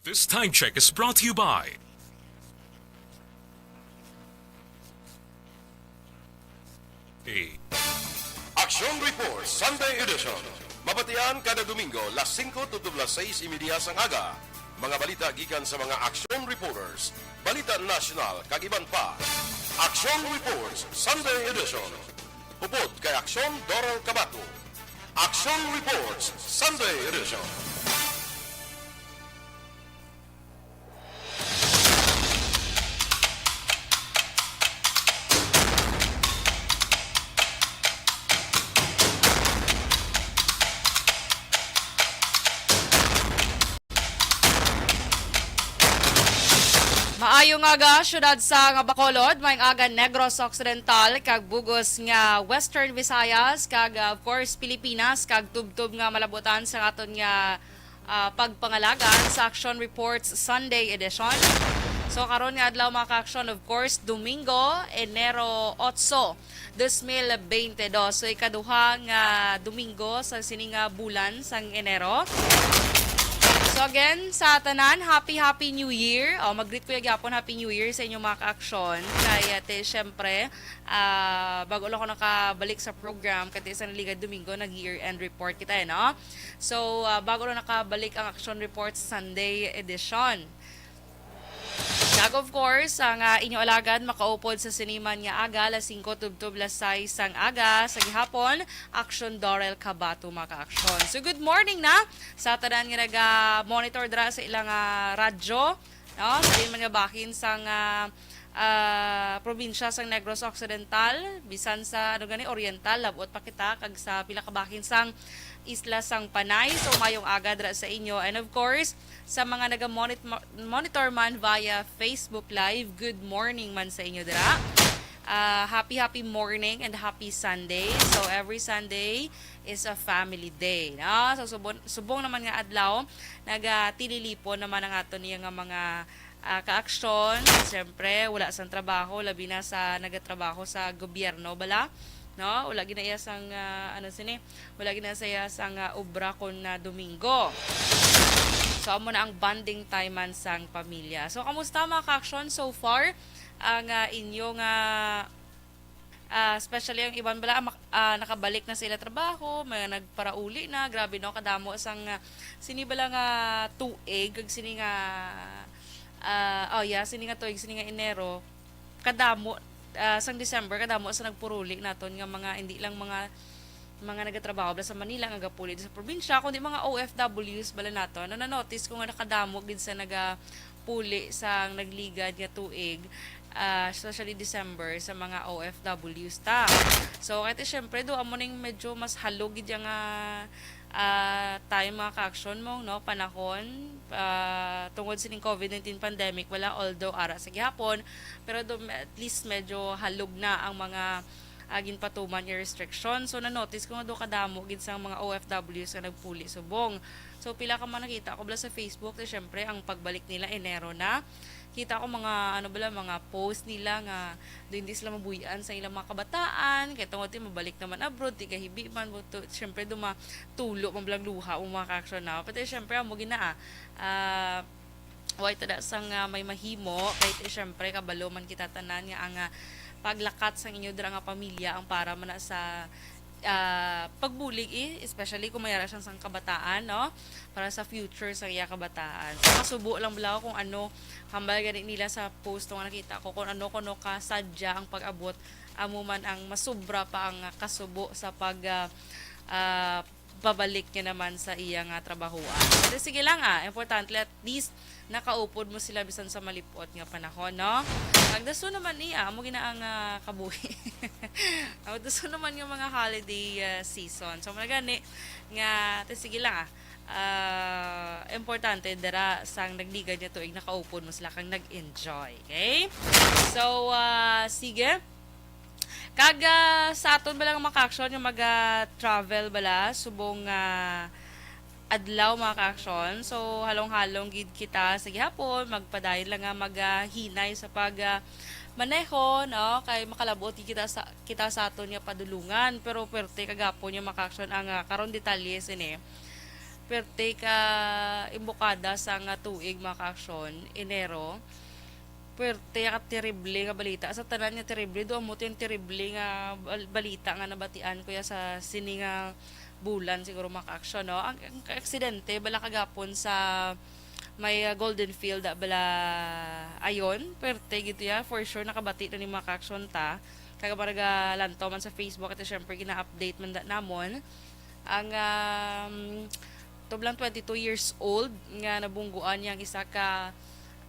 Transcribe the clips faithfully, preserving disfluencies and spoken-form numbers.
This time check is brought to you by A. Action Report Sunday Edition. Mabatian kada Domingo, las singko tubtob las sais y media sang aga. Mga balita gikan sa mga action reporters, balita nasyonal, kag iban pa. Action Reports Sunday Edition. Upod kay Action Doral Cabato. Action Reports Sunday Edition. Maayong aga, syudad sang Bacolod, maayong aga, Negros Occidental, kag bugos nga Western Visayas, kag, uh, of course, Pilipinas, kag tubtob nga malabutan sa aton nga, uh, pagpangalagan sa Action Reports Sunday Edition. So, karon nga adlaw, mga ka-action, of course, Domingo, Enero otso, dos mil bente dos. So, ikaduha nga Domingo sa sini nga bulan sang Enero. So, again, sa tanan, happy, happy New Year. O, mag-greet ko ya gyapon, happy New Year sa inyo, mga ka-action. Kay, ate, syempre, ah, bago lang ako nakabalik sa program, kay isang naligad Domingo, nag-year-end report kita, eh, no? So, ah, bago lang nakabalik ang Action Report Sunday Edition. Kag of course, ang, ah, inyo alagad makaupod sa sini man nga aga, alas singko tubtob alas sais sang aga, sa gihapon, Action Doral Cabato, mga ka-action. So, good morning na sa tanan nga naga-monitor dira sa ilang, ah, radyo, no? Sa diin man nga bahin sang, ah, ah, probinsya sang Negros Occidental, bisan sa, ano gani, Oriental, labot pa kita, kag sa pila ka bahin sang isla sang Panay. So, mayong aga dira sa inyo. And of course, sa mga naga-monitor man via Facebook Live, good morning man sa inyo dira. Ah, happy, happy morning and happy Sunday. So, every Sunday is a family day, no? So, subon-, subong naman nga adlaw, nagatililipon naman ang aton iya nga mga, ah, ka-aksyon. Siyempre, wala sang trabaho, labi na sa nagatrabaho sa gobyerno bala, no? Wala gina iya sang, ah, ano sini, wala gina sa iya sang, ah, obra kon na Domingo. So, amo na ang bonding time man sang pamilya. So, kamusta, mga ka-aksyon, so far? Ang, ah, inyo nga, ah, especially ang iban bala, ah, mak-, ah, nakabalik na sa ila trabaho, may nagparauli na, grabe, no, kadamo sang, ah, sini bala nga tuig, kag sini nga, ah, oh, yeah, sini nga tuig, sini nga Enero, kadamo, ah, sang December, kadamo sa nagpuruli naton nga mga, hindi lang mga, mga nagatrabaho bala sa Manila nga gapuli sa probinsya, kundi mga O F Ws bala naton. Ano, na-notice ko nga nakadamo gid sa nagapuli sang nagligad nga tuig, ah, especially December, sa mga O F Ws ta. So, kay ti, syempre, do, amo ning medyo mas halog gid yang, ah, ah, time, mga ka-aksyon mo, no, panahon, ah, tungod sining COVID nineteen pandemic, wala, although ara sa gihapon, pero do, at least medyo halog na ang mga, ah, ginpatuman nga restriction. So, na-notice ko nga do kadamo gid sang mga O F Ws nga nagpuli subong. So, pila ka man nakita ko bala sa Facebook, ti, syempre, ang pagbalik nila Enero na. Kita ko mga, ano bala, mga post nila nga do hindi sila mabuy-an sa ilang mga kabataan, kay tungod ti mabalik naman abroad, ti kahibi man, buto, syempre, do matulo man bala ang luha mo, mga ka-aksyon, na. Pero, syempre, amo gina, ah, ah, way tada sang, ah, may mahimo, kay, ti, syempre, kabalo man kita tanan nga ang, ah, paglakat sang inyo dira nga pamilya ang para man na sa, ah, pagbulig, eh, especially kung may ara siyang sang kabataan, no? Para sa future sa iya kabataan. So, kasubo lang bala kung ano, hambal gani nila sa post nga nakita ko, kung ano kuno ka sadya ang pag-abot, amo man ang masubra pa ang kasubo sa pag, ah, ah, pabalik niya naman sa iya nga trabahoan. Pero sige lang, ah, importante, at least nakaupod mo sila bisan sa malipot nga panahon, no? Magdaso naman niya, amo gina ang, ah, kabuhi. Magdaso naman nga mga holiday, ah, season. So, mga gani nga, te, sige lang, ah. Ah, importante dira sang nagligad nga tuig, nakaupod mo sila kang nag-enjoy, okay? So, ah, sige. Kag, ah, sa aton bala nga mga ka-aksyon nga maga-travel bala subong, ah, adlaw, mga ka-aksyon. So, halong-halong gid kita sa gihapon, magpadayon lang nga magahinay sa pag, ah, maneho, no? Kay makalabot gid kita sa, kita sa aton nga padulungan. Pero pwerte kagapon nga mga ka-aksyon ang, ah, karon detalye sini. Perte ka imbokada sa nga tuig, mga ka-aksyon, Enero. Perte ka terrible nga balita. Sa tanan nga terrible, do amo to yung terrible nga bal-, balita nga nabatian ko ya sa sini nga bulan, siguro, mga ka-aksyon, no? Ang, ang aksidente, bala kagapon sa may, ah, Golden Field, ah, bala ayon. Perte gito ya, for sure, nakabati na ni mga ka-aksyon ta. Kag marga lantaw man sa Facebook, ito syempre, gina-update man da namon. Ang, um, tublang twenty-two years old nga nabungguan yang isa ka,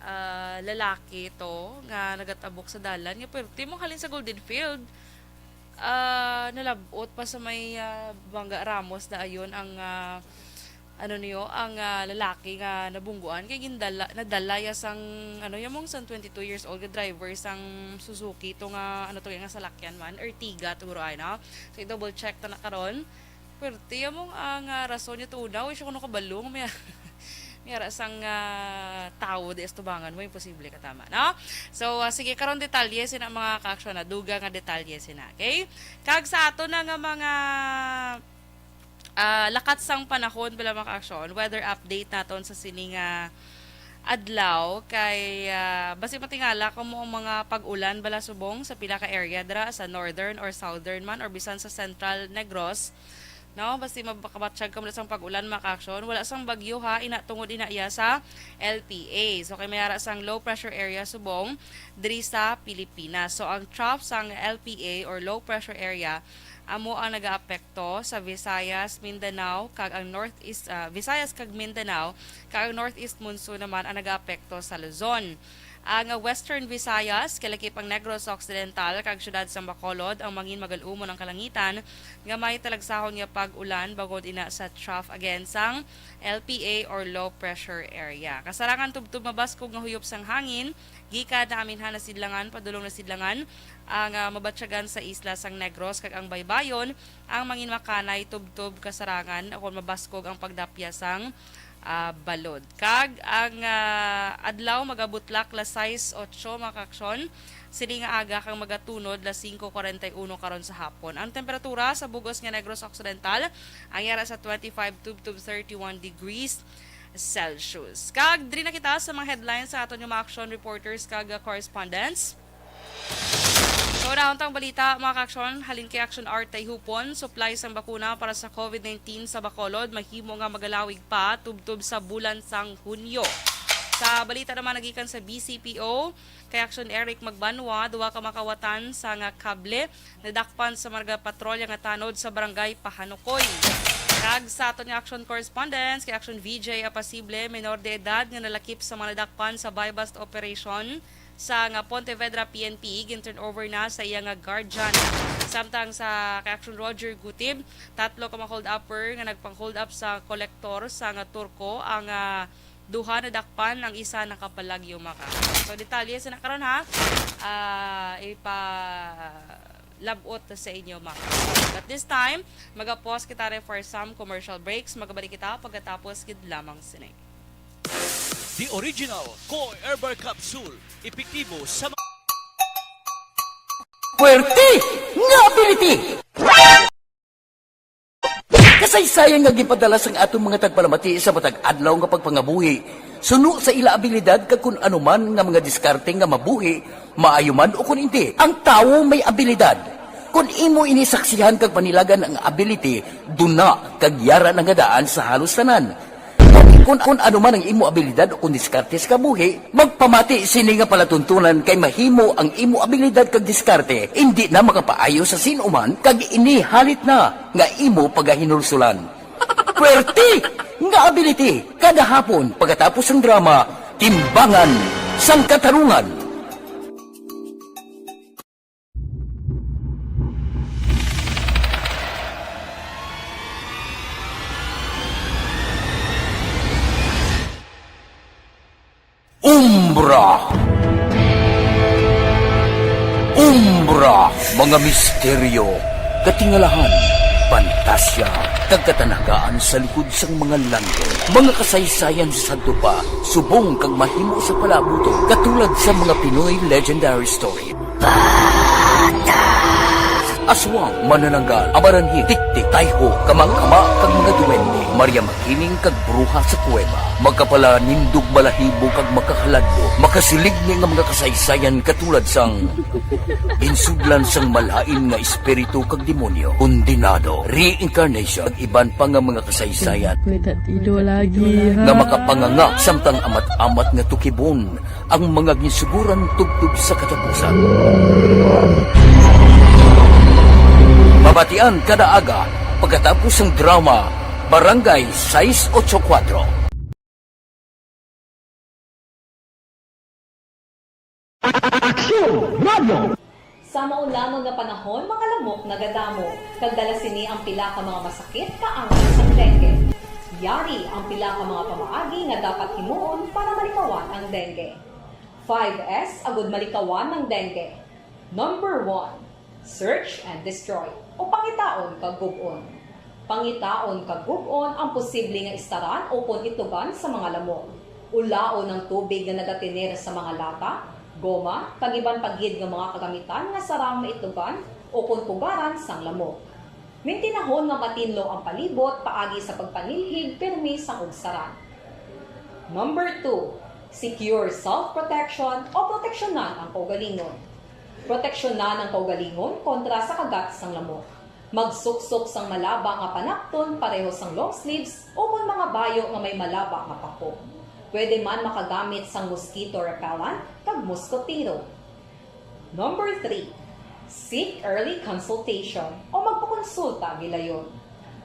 ah, lalaki to nga nagatabok sa dalan nga pwerte mong halin sa Golden Field. Ah, nalabot pa sa may, ah, Bangga Ramos na ayon ang, ah, ano niyo, ang, ah, lalaki nga nabungguan kay gindala, nadala ya sang, ano, ya mong sang twenty-two years old nga driver sang Suzuki to nga, ano to, nga salakyan man, Ertiga to, guro, ay, no? So, i-double check ta na karon. Pwerte ya mong ang, ah, rason niya to una, uy, siya kuno kabalo nga may, may ara sang, ah, tawo di sa tubangan mo, imposible ka tama, no? So, ah, sige, karon detalye sina mga ka-aksyon na, duga nga detalye sina, okay? Kag sa ato na nga mga, ah, lakat sang panahon, bala mga ka-aksyon, weather update naton sa sini nga adlaw kay, ah, basi matingala kamo ang mga pag-ulan bala subong sa pila ka area dira sa northern or southern man or bisan sa central Negros, no? Basi makabatyag kamo sang pag-ulan, mga ka-aksyon. Wala sang bagyo, ha, ina tungod ina iya sa L P A. So, kay may ara sang low pressure area subong diri sa Pilipinas. So, ang trough sang L P A or low pressure area amo ang nagaapekto sa Visayas, Mindanao, kag ang Northeast, ah, Visayas kag Mindanao, kag ang Northeast monsoon naman ang nagaapekto sa Luzon. Ang Western Visayas, kalakip ang Negros Occidental, kag siyudad sang Bacolod ang mangin magal-umon ang kalangitan nga may talagsahon nga pag-ulan bangod ina sa trough again sang L P A or low pressure area. Kasarangan tubtob mabaskog nga huyop sang hangin gikan na aminhan na sidlangan padulong na sidlangan ang, ah, mabatyagan sa isla sang Negros kag ang baybayon ang mangin makanay tubtob kasarangan kon mabaskog ang pagdapya sang, ah, balod. Kag ang, ah, adlaw magabutlak las sais otso, mga ka-aksyon, sini nga aga kag magatunod las singko kwarenta y uno karon sa hapon. Ang temperatura sa bug-os nga Negros Occidental ang yara sa twenty-five tubtob thirty-one degrees Celsius. Kag diri na kita sa mga headlines sa aton nga mga action reporters kag, ah, correspondents. So, unahon tang balita, mga ka-action, halin kay Action Art Tayhupon, supply sang bakuna para sa COVID nineteen sa Bacolod mahimo nga magalawig pa tubtob sa bulan sang Hunyo. Sa balita naman nagikan sa B C P O, kay Action Eric Magbanwa, duha ka makawatan sa nga kable nadakpan sa mga patrolya nga tanod sa barangay Pahanukoy. Kag sa aton nga action correspondent, kay Action V J Apasible, menor de edad nga nalakip sa mga nadakpan sa buy-bust operation sa nga Pontevedra P N P, gin-turn over na sa iya nga guardian. Samtang sa kay Action Roger Gutib, tatlo ka mga hold-upper nga nagpang-hold up sa kolektor sa nga Turko ang, ah, duha nadakpan, ang isa nakapalagyo, mga ka-action. So, detalye sa na karon, ha? Ah, ipalabot sa inyo, mga ka-action. But this time, maga-pause kita rin for some commercial breaks. Magabalik kita pagkatapos gid lamang sini. The original Koi Herbal Capsule, epektibo sa ma- Puwerte nga ability! Kasaysayan nga ginpadala sang aton mga tagpalamati sa matag adlaw nga pagpangabuhi, suno sa ila abilidad kag kun ano man nga mga diskarte nga mabuhi, maayo man o kun indi. Ang tawo may abilidad. Kun imo ini saksihan kag panilagan ang ability, duna kag yara na nga daan sa halos tanan. Kun, kun ano man ang imo abilidad o kun diskarte sa kabuhi, magpamati sini nga palatuntunan kay mahimo ang imo abilidad kag diskarte indi na makapaayo sa sin-o man kag ini halit na nga imo pagahinulsulan. Puwerte nga ability kada hapon pagkatapos sang drama, Timbangan sang Katarungan. Umbra. Umbra, mga misteryo, katingalahan, pantasya, kag katanagaan sa likod sang mga langit. Mga kasaysayan sa sadto pa, subong kag mahimo sa palabuton, katulad sa mga Pinoy legendary story. Bata. Aswang, manananggal, amaranhit, tiktik, tayho, kamangkama, kag mga duwende, Maria Makiling, kag bruha sa kuweba. Makapalanindog balahibo kag makahaladlo, makasiligni nga mga kasaysayan katulad sang ginsudlan sang malain nga espiritu kag demonyo, kondenado, reincarnation, kag iban pa nga mga kasaysayan May tatido lagi, ha? Nga makapanganga samtang amat-amat nga tukibon ang mga ginsuguran tubtob sa katapusan. Mabatian kada aga pagkatapos sang drama Barangay Sais Ocho Kuatro. Aksyon! Radyo! Sa maulamon nga panahon, mga lamok nagadamo, kag dala sini ang pila ka mga masakit kaangay sang dengue. Yari ang pila ka mga pamaagi nga dapat himuon para malikawan ang dengue. Five S agud malikawan ang dengue. Number one, search and destroy, o pangitaon kag gub-on. Pangitaon kag gub-on ang posible nga istaran ukon itugan sa mga lamok. Ulaon ang tubig nga nagatener sa mga lata, goma, kag iban pa gid nga mga kagamitan nga sarang maitugan ukon pugaran sang lamok. Mintinahon nga matinlo ang palibot paagi sa pagpanilhig pirmi sang ugsaran. Number two, secure self-protection o proteksyonan ang kaugalingon. Proteksyonan ang kaugalingon kontra sa kagat sang lamok. Magsuksok sang malaba nga panapton pareho sang long sleeves ukon mga bayo nga may malaba nga pako. Pwede man makagamit sang mosquito repellent kag moskotero. Number three, seek early consultation o magpakonsulta gilayon.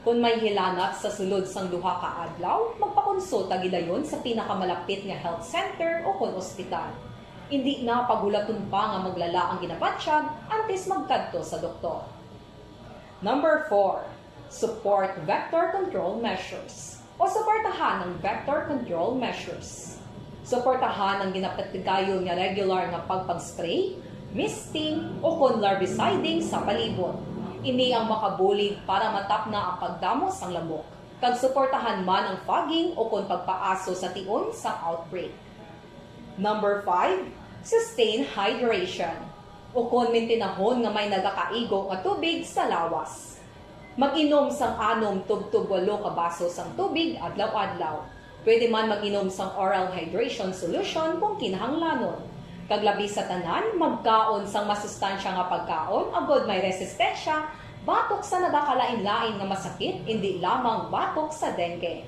Kon may hilanat sa sulod sang duha ka adlaw, magpakonsulta gilayon sa pinakamalapit nga health center ukon ospital. Indi na paghulaton pa nga maglala ang ginabatyag antes magkadto sa doktor. Number four, support vector control measures o suportahan ang vector control measures. Suportahan ang ginapatigayon nga regular nga pagpag-spray, misting, ukon larviciding sa palibot. Ini ang makabulig para matapna ang pagdamo sang lamok, kag suportahan man ang fogging ukon pagpaaso sa tion sang outbreak. Number five, sustain hydration, ukon mintinahon nga may nagakaigo nga tubig sa lawas. Mag-inom sang anom tubtob walo ka baso sang tubig adlaw-adlaw. Pwede man mag-inom sang oral hydration solution kung kinahanglanon. Kag labi sa tanan, magkaon sang masustansya nga pagkaon agod may resistensya batok sa nagakalain-lain nga masakit, indi lamang batok sa dengue.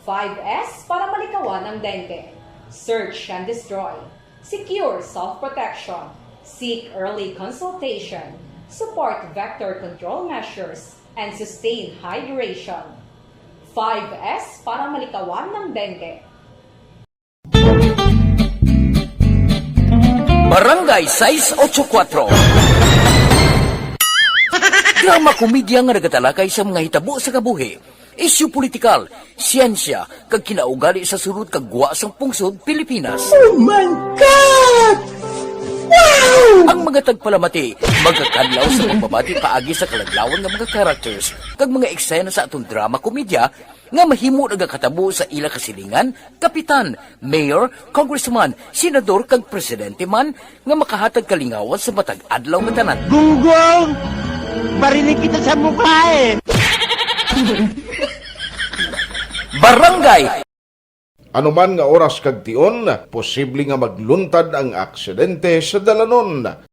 Five S para malikawan ang dengue. Search and destroy. Secure self-protection. Seek early consultation. Support vector control measures. And sustain hydration. Five S para malikawan ang dengue. Barangay Sais Ocho Kuatro. Drama komedya nga nagatalakay sa mga hitabo sa kabuhi, isyu politikal, siyensya, kag kinaugali sa sulod kag gwa sang pungsod Pilipinas. Oh my God! Wow! Ang mga tagpalamati magakadlaw sa pagbabati paagi sa kaladlawan nga mga characters kag mga eksena sa aton drama komedya nga mahimo nagakatabo sa ila kasilingan, kapitan, mayor, congressman, senador, kag presidente man nga makahatag kalingawan sa matag adlaw nga tanan. Gunggong! Barinig kita sa mukha eh! Barangay. Anuman nga oras kag tion, posible nga magluntad ang aksidente sa dalanon.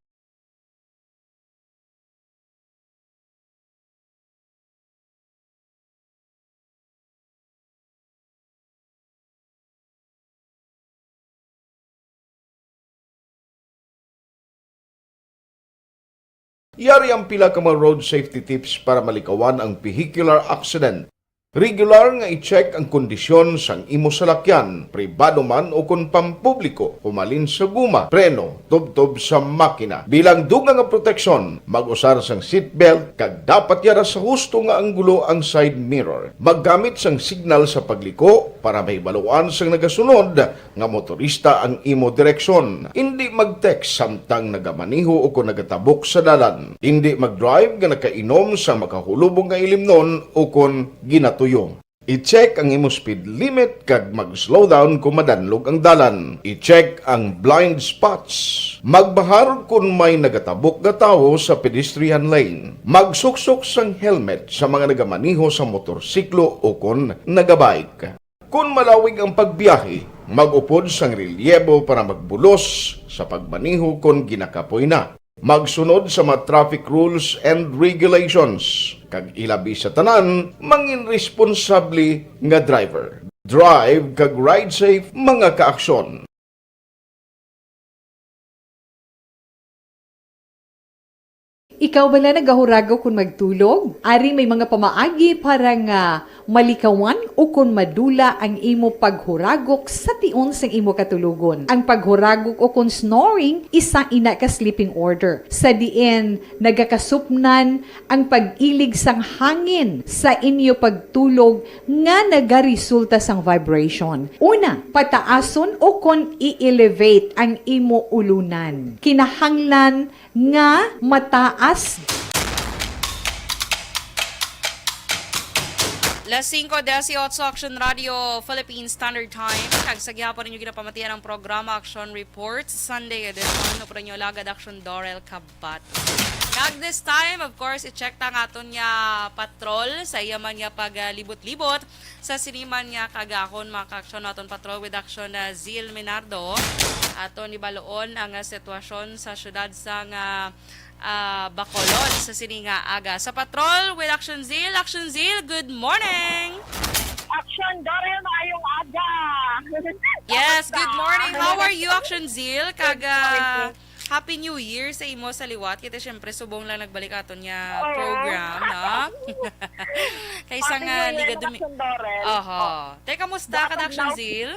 Yari ang pila ka mga road safety tips para malikawan ang vehicular accident. Regular nga i-check ang kondisyon sang imo salakyan, pribado man o kon pampubliko, humalin sa guma, preno, tubtob sa makina. Bilang dugang nga proteksyon, mag-usar sang seatbelt kag dapat yara sa husto nga anggulo ang side mirror. Maggamit sang signal sa pagliko para mahibaluan sang nagasunod nga motorista ang imo direksyon. Indi mag-text samtang nagamaneho o kon nagatabok sa dalan. Indi mag-drive nga nakainom sa makahulubong nga ilimnon o kon ginatuyo. I-check ang imo speed limit kag mag-slow down kung madanlog ang dalan. I-check ang blind spots. Magbahar kon may nagatabok nga tawo sa pedestrian lane. Magsuksok sang helmet sa mga nagamaneho sa motorsiklo o kon nagabike. Kon malawig ang pagbiyahe, mag-upod sang relyebo para magbulos sa pagmaneho kon ginakapoy na. Magsunod sa mga traffic rules and regulations, kag ilabi sa tanan, mangin responsable nga driver. Drive kag ride safe, mga kaaksyon. Ikaw bala nagahuragok kon magtulog? Ari may mga pamaagi para nga malikawan o kon madula ang imo paghuragok sa tion sang imo katulogon. Ang paghuragok o kon snoring, isa ina ka sleeping order, sa diin nagakasupnan ang pag-ilig sang hangin sa inyo pagtulog nga nagaresulta sang vibration. Una, pataason o kon i-elevate ang imo ulunan. Kinahanglan nga mataas. Las singko dieciocho, Action Radio, Philippine Standard Time. Kag sa gihapon ninyo ginapamatian ang programa Action Report, Sunday edition. Upod ninyo alagad Action Dorel Kabat. Kag this time, of course, i-check ta ang aton nga patrol sa iya man nga paglibot-libot sa sini man nga kaagahon, mga kaaksyon, aton patrol with Action, ah, Zil Minardo. Aton ibaluon ang, ah, sitwasyon sa siyudad sang, ah, ah, Bacolod sa sini nga aga. Sa patrol with Action Zil. Action Zil, good morning! Action Dorel, maayong aga! Yes, good morning. How are you, Action Zil? Kag, ah, Happy New Year sa imo sa liwat. Kita syempre subong lang nagbalik aton nga Oo. program, no? Kaysa Happy nga New Year, liga dumi- Action Dorel. Oho. Teka, musta ka, Action Zil?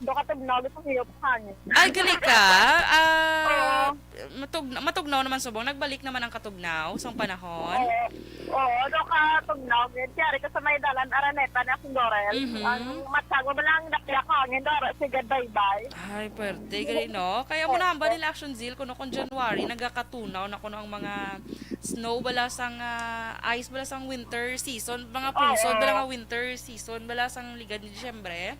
Do katugnaw, gusto ko hangin. Ay, gali ka? Ah, Oo. matug matugnaw naman subong. Nagbalik naman ang katugnaw sang panahon. Oo. Oo, do katugnaw. Kaya ko sa may dalan, Araneta na Action Dorel. Mhm. Ang matsag mo lang, napiyak ko hangin, Dorel. Sige, bye-bye. Ay, pwerte, gali, no? Kaya mo na ba nila Action Zil, kuno kung January, nagakatunaw na kuno ang mga snow bala sang, ah, ice bala sang winter season, mga pungsod bala nga winter season bala sang ligad ni Disyembre.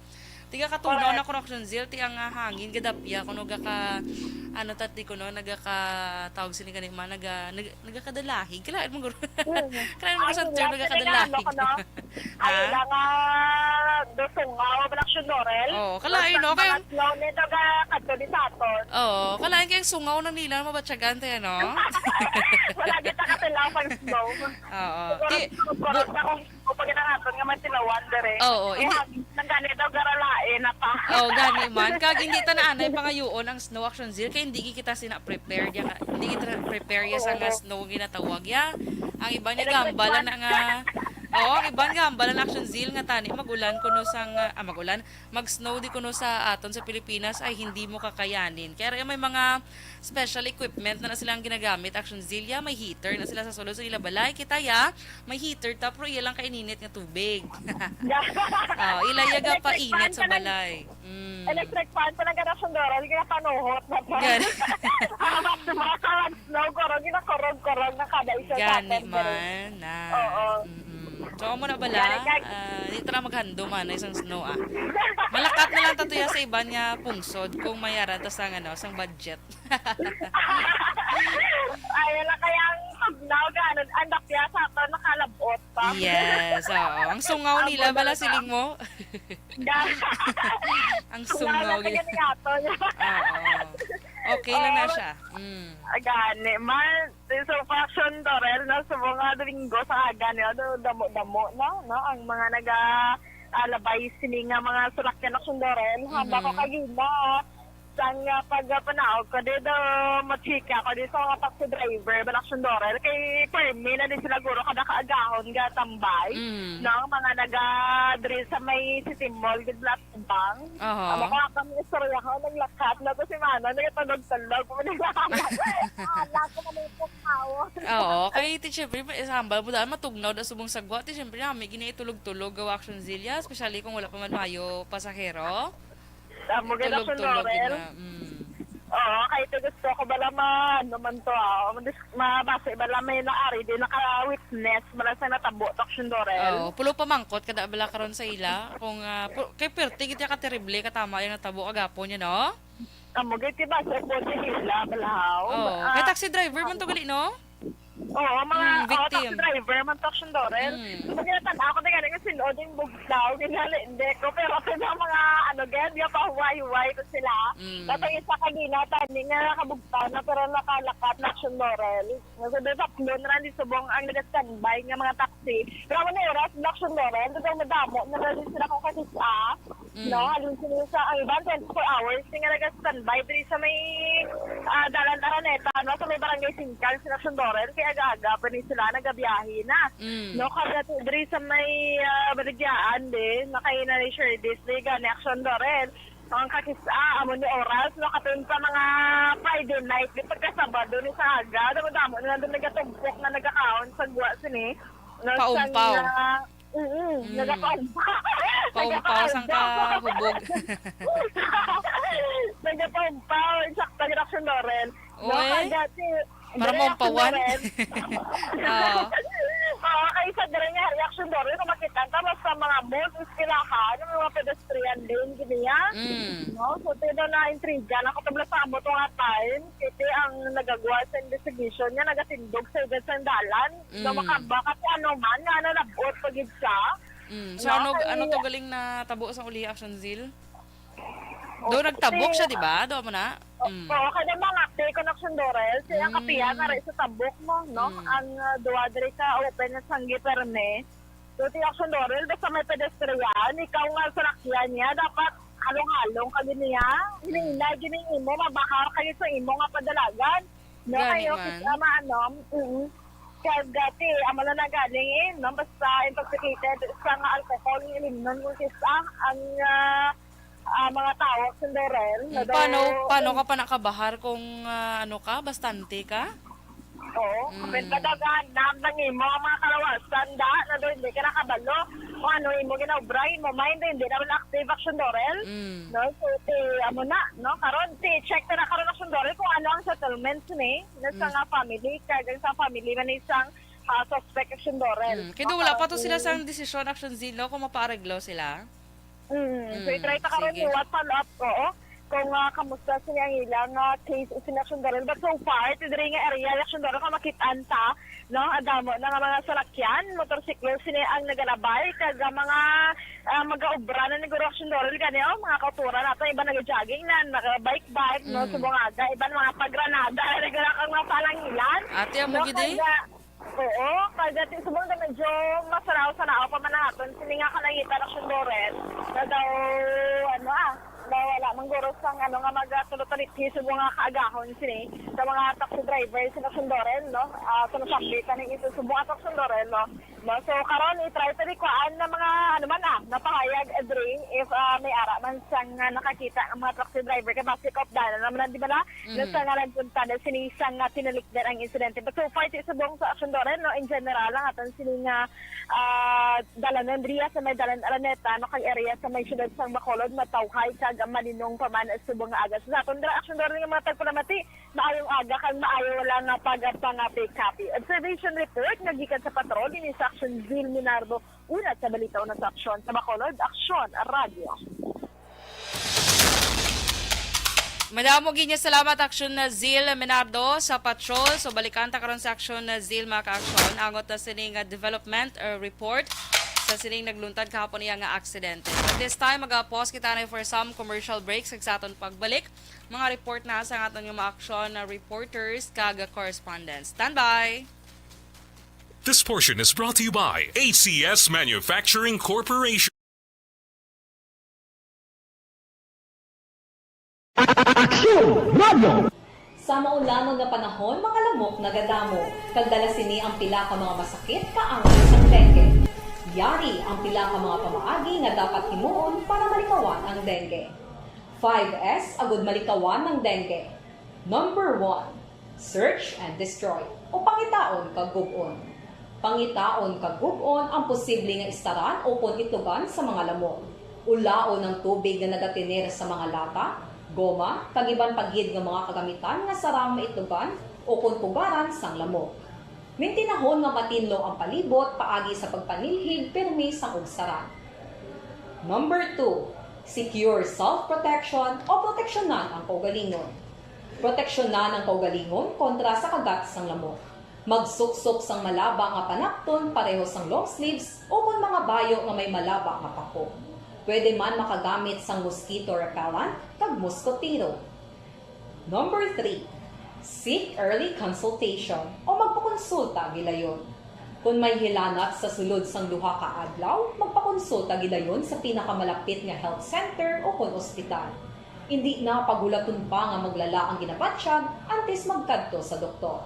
Tiga katunaw na kuno, Action Zil, ti ang, ah, hangin gadapya kuno gaka, ano, tati kuno, nagaka, tawag sini gani man, naga, nag, nagakadalahig. Kalain mo, guro. Kalain mo sa term, nagakadalahig. Ay, lang nga, do sungaw, wala Action Dorel. Oo, kalain, no? Kaya Mga snow nito, ga, kadto di sa aton. Oo, kalain kay sungaw na nila, mabatyagan tayo, no? Wala kita katilaw pag snow. Oo. Siguro, Ti, siguro, sa kung, kung pag inahaton nga man sila wonder eh. Oo, Eh, hindi- hangin, nang ganito, garalain na pa. Oh, gani man. Kag hindi ta na anay pangayoon ang snow, Action Zil, kay hindi kita sina prepare ya nga, hindi kita prepare ya sa nga snow ginatawag ya. Ang iban nga gambala na nga, oh, ang iban gambala na, Action Zil, nga tani magulan kuno sang, ah, magulan, mag-snow di kuno sa aton sa Pilipinas ay hindi mo kakayanin. Kaya may mga special equipment na, na silang ginagamit, Action Zil, ya, may heater na sila sa sulod sa ila balay. Kita ya, may heater ta, pero iya lang kaininit nga tubig. Oh, ila ya ga painit sa balay. Mm. Electric fan pa lang ka Action Dorel, ginapanuhot na pa. Gani. Amat sa mga snow, kurog, ginakurog-kurog na kada isa sa Gani atin, man na. Oo. Mm-mm. So, amo na bala, Gani kag- ah, di tara maghandom anay sang snow, ah. Malakat na lang tatuya sa iban nga pungsod kung may aran ta sang, ano, sang budget. Ay, wala kaya ang tugnaw, ganun. Ang dapya sa ato, nakalabot pa. Yes, oo. Ang sungaw Ang nila, sungaw bala na- siling mo. Ang sungaw. Ang sungaw na niya. Oo. Okay lang na siya. Mm. Agani, man, so Action Dorel, no, sa mga Domingo sa aga niya, do, damo-damo, no, no, ang mga naga ah, labay sini nga mga sulakyan Action Dorel, handa ko Mhm. kagina. Sang ah, pagpanaog ko dito, machika ko dito sa mga taxi driver, bala Action Dorel, kay permi na din sila guro kada kaagahon nga tambay. Mm. No, mga naga diri sa may City Mall, gid bala tubang. Aha. Amo ko ang istorya ko, naglakat na to si Mana, nagtulog-tulog, pumunta. Ala ko na yung pagkaon. Oo, kay ti syempre, isambal mo daan, matugnaw da subong sagwa. Ti syempre, nami gini tulog-tulog gawa Action Zil ya, especially kung wala pa man mayo pasahero. Amo gid Action Tulog-tulog Dorel. Gid na. Mm. Oo, kay ti gusto ko bala ma-, ano man to, ah, madis-, mabasa, iba lang may naari, di naka-witness, wala sa natabo to, Action Dorel. Oh, pulo pa mangkot kada bala karon sa ila kung, ah, pu-, kay perti gid ka terrible katama yung natabo kagapon niya, no? Amo gid, diba, sa po sa ila, balahaw. Oh, Ah, kay taxi driver man to gali, no? Oo, mga Mm, oh, taxi victim. Driver man to, Action Dorel. Mm. Pag natan-aw ko na gani nga sin-o ding bugtaw, ginali, hindi ko. Pero ito na mga, ano, gid, nga pahuway-huway to sila. Mm. Tapos yung isa kanina, tani nga nakabugtaw na, pero nakalakat na, Action Dorel. Nga sa tatlo na lang di subong ang nag-standby nga mga taxi. Pero ano oras, Action Dorel, ito madamo na lang din sila kung kakita. Mm. No, halin sila sa, ang iban, twenty-four hours, nga nag-standby diri sa may, ah, Dalan Araneta, no, sa may Barangay Singkang, sila Sundoren, kay aga-aga pa ni sila nagabiyahe na. Mm. No, kaya diri sa may, ah, Baligyaan, di, nakaina ni Sherdes, di, gani, Action Dorel. Ang kakis-, ah, amo ni oras, no, katong sa mga Friday night, di, pagka Sabado ni sa aga, damo-damo na nandun nagatumpok na nagkakaon sa guwa sini. No, Paumpaw. Sa, ah, Mm, Mm. nagapaumpaw. Paumpaw sang kahubog. Nagapaumpaw, insakto gid, Action Dorel. No, Oy, kay dati, para dali, Action maumpawan. Dorel. Oo. Oo, kay sa diri nga, Action Dorel, kung makita ka, mas sa mga malls, eskwelahan, may mga pedestrian lane, gini, ah. Mm. No? So, ito na intriga, nakatubla sa amo to nga time, kasi ang nagagawa sa investigation niya, nagatindog sa edad sa dalan, Mm. Nga makaba kasi ano man, nga nalabot pa gid siya. Mm. So, No, ano, kay ano to galing na tabo sa uli, Action Zil? Oo, Do, nagtabok si siya, di ba? Do mo na? Mm. Oo, kada mga ate, Connection Dorel, siya ang Mm. kapiya na rin sa tabok mo, no? Mm. Ang, ah, duwa diri ka open na sanggi perme. So, ti Action Dorel, basta may pedestrian, ikaw nga sa lakyan niya, dapat halong-halong ka gid niya. Hinay-hinay gid ning imo, mabahar ka gid sa imo nga padalagan. No, Gani kayo, man. Kita, maano, mm. Kaya dati, amo na nagaling eh, no? Basta intoxicated sa nga alcohol, yung ilimnon mo, kisa ang, ah, ah, mga tao, Action Dorel, Mm, na daw, paano, paano mm. ka pa nakabahar kung, ah, ano ka, bastante ka? Oo, Mm. kapit na daw gahandam ng imo ang mga kalawasan, da, na daw hindi ka nakabalo kung ano imo ginaobra, imo mind, hindi naman active, Action Dorel. Mm. No, so, ti, amo na, no? Karon, ti, check na na karon, Action Dorel, kung ano ang settlements ni, na sa Mm. nga family, kag ang sa family man isang, ah, suspect, Action Dorel. Mm. Kaya wala pa to sila Maka-, sang desisyon, Action Zil, no, kung mapaareglo sila. Mm. So, Mm. i-try ta karon Sige. What follow up, oo. Kung, ah, kamusta sila ang ilang, ah, case, sila, Action Dorel. But so far, ti diri nga area, Action Dorel, kung makit-an ta, no, ang damo na nga mga salakyan, motorsiklo, sini ang nagalabay, kag, ah, mga, ah, mag-aobra na ni Guro, Action Dorel, gani, oh, mga kauturan nato, iban nag-jogging na, nag-bike-bike, no, Mm. subong aga, iban mga pagranada, nagara kang mga palangilan. Ate, amo No, gid eh. kaya, oo, kaya ti subong na medyo masaraw-saraw pa man ang aton, sini nga kalangitan, Action Dorel, na daw, ano, ah, na wala man guro sang, ano, nga magatulo-tulit, subong nga kaagahon sini sa mga taxi driver, sila Action Dorel, no? Ah, sa nasabit na ito, subong ato, Action Dorel, no? No? So, karon, i-try ta di kuan na mga, ano man, ah, napahayag, Adri, if, ah, may ara man sang, ah, nakakita ang mga taxi driver, kay basi kaupdanan naman, di ba, na Mhm. sa ngalan punta na sini sang, ah, tinalikdan ang insidente. But so far, ti subong sa Action Dorel, no? In general, ang aton sini nga, ah, dalan Andria sa may dalan Araneta, no? Kag area sa may siyudad sang Bacolod, matawhay kag malinong pa man subong nga aga. Sa aton dira, Action Dorel, nga mga tagpalamati, maayong aga kag maayo lang nga pagpangapit-kapit. Observation report nga gikan sa patrol ini sa Action Zil Minardo. Una sa balita, una sa aksyon sa Bacolod, Aksyon Radio. Madamo gid nga salamat, Aksyon na Zil Minardo, sa patrol. So, balikan ta karon sa Aksyon na Zil, mga ka-aksyon. Angot na sining, ah, development or report sa sining nagluntad kahapon iya nga aksidente. At this time, mag-pause kita na for some commercial breaks. Kag sa aton pagbalik, mga report na sa aton nga mga aksyon na reporters kag correspondents. Standby! This portion is brought to you by A C S Manufacturing Corporation. Aksyon Radio! Sa maulamon nga panahon, mga lamok nagadamo, kag dala sini ang pila ka mga masakit kaangay sang dengue. Yari ang pila ka mga pamaagi nga dapat himuon para malikawan ang dengue. Five S agud malikawan ang dengue. Number one, search and destroy, o pangitaon kag gub-on. Pangitaon kag gub-on ang posible nga istaran ukon itlugan sa mga lamok. Ulaon ang tubig nga nagatener sa mga lata, goma, kag iban pa gid nga mga kagamitan nga sarang maitlogan ukon pugaran sang lamok. Mintinahon nga matinlo ang palibot paagi sa pagpanilhig pirmi sang ugsaran. Number two, secure self-protection o proteksyonan ang kaugalingon. Proteksyonan ang kaugalingon kontra sa kagat sang lamok. Magsuksok sang malaba nga panakton pareho sang long sleeves ukon mga bayo nga may malaba nga pako. Pwede man makagamit sang mosquito repellent kag moskotero. Number three, seek early consultation o magpakonsulta gilayon. Kon may hilanat sa sulod sang duha ka adlaw, magpakonsulta gilayon sa pinakamalapit nga health center ukon ospital. Indi na paghulaton pa nga maglala ang ginabatyag antes magkadto sa doktor.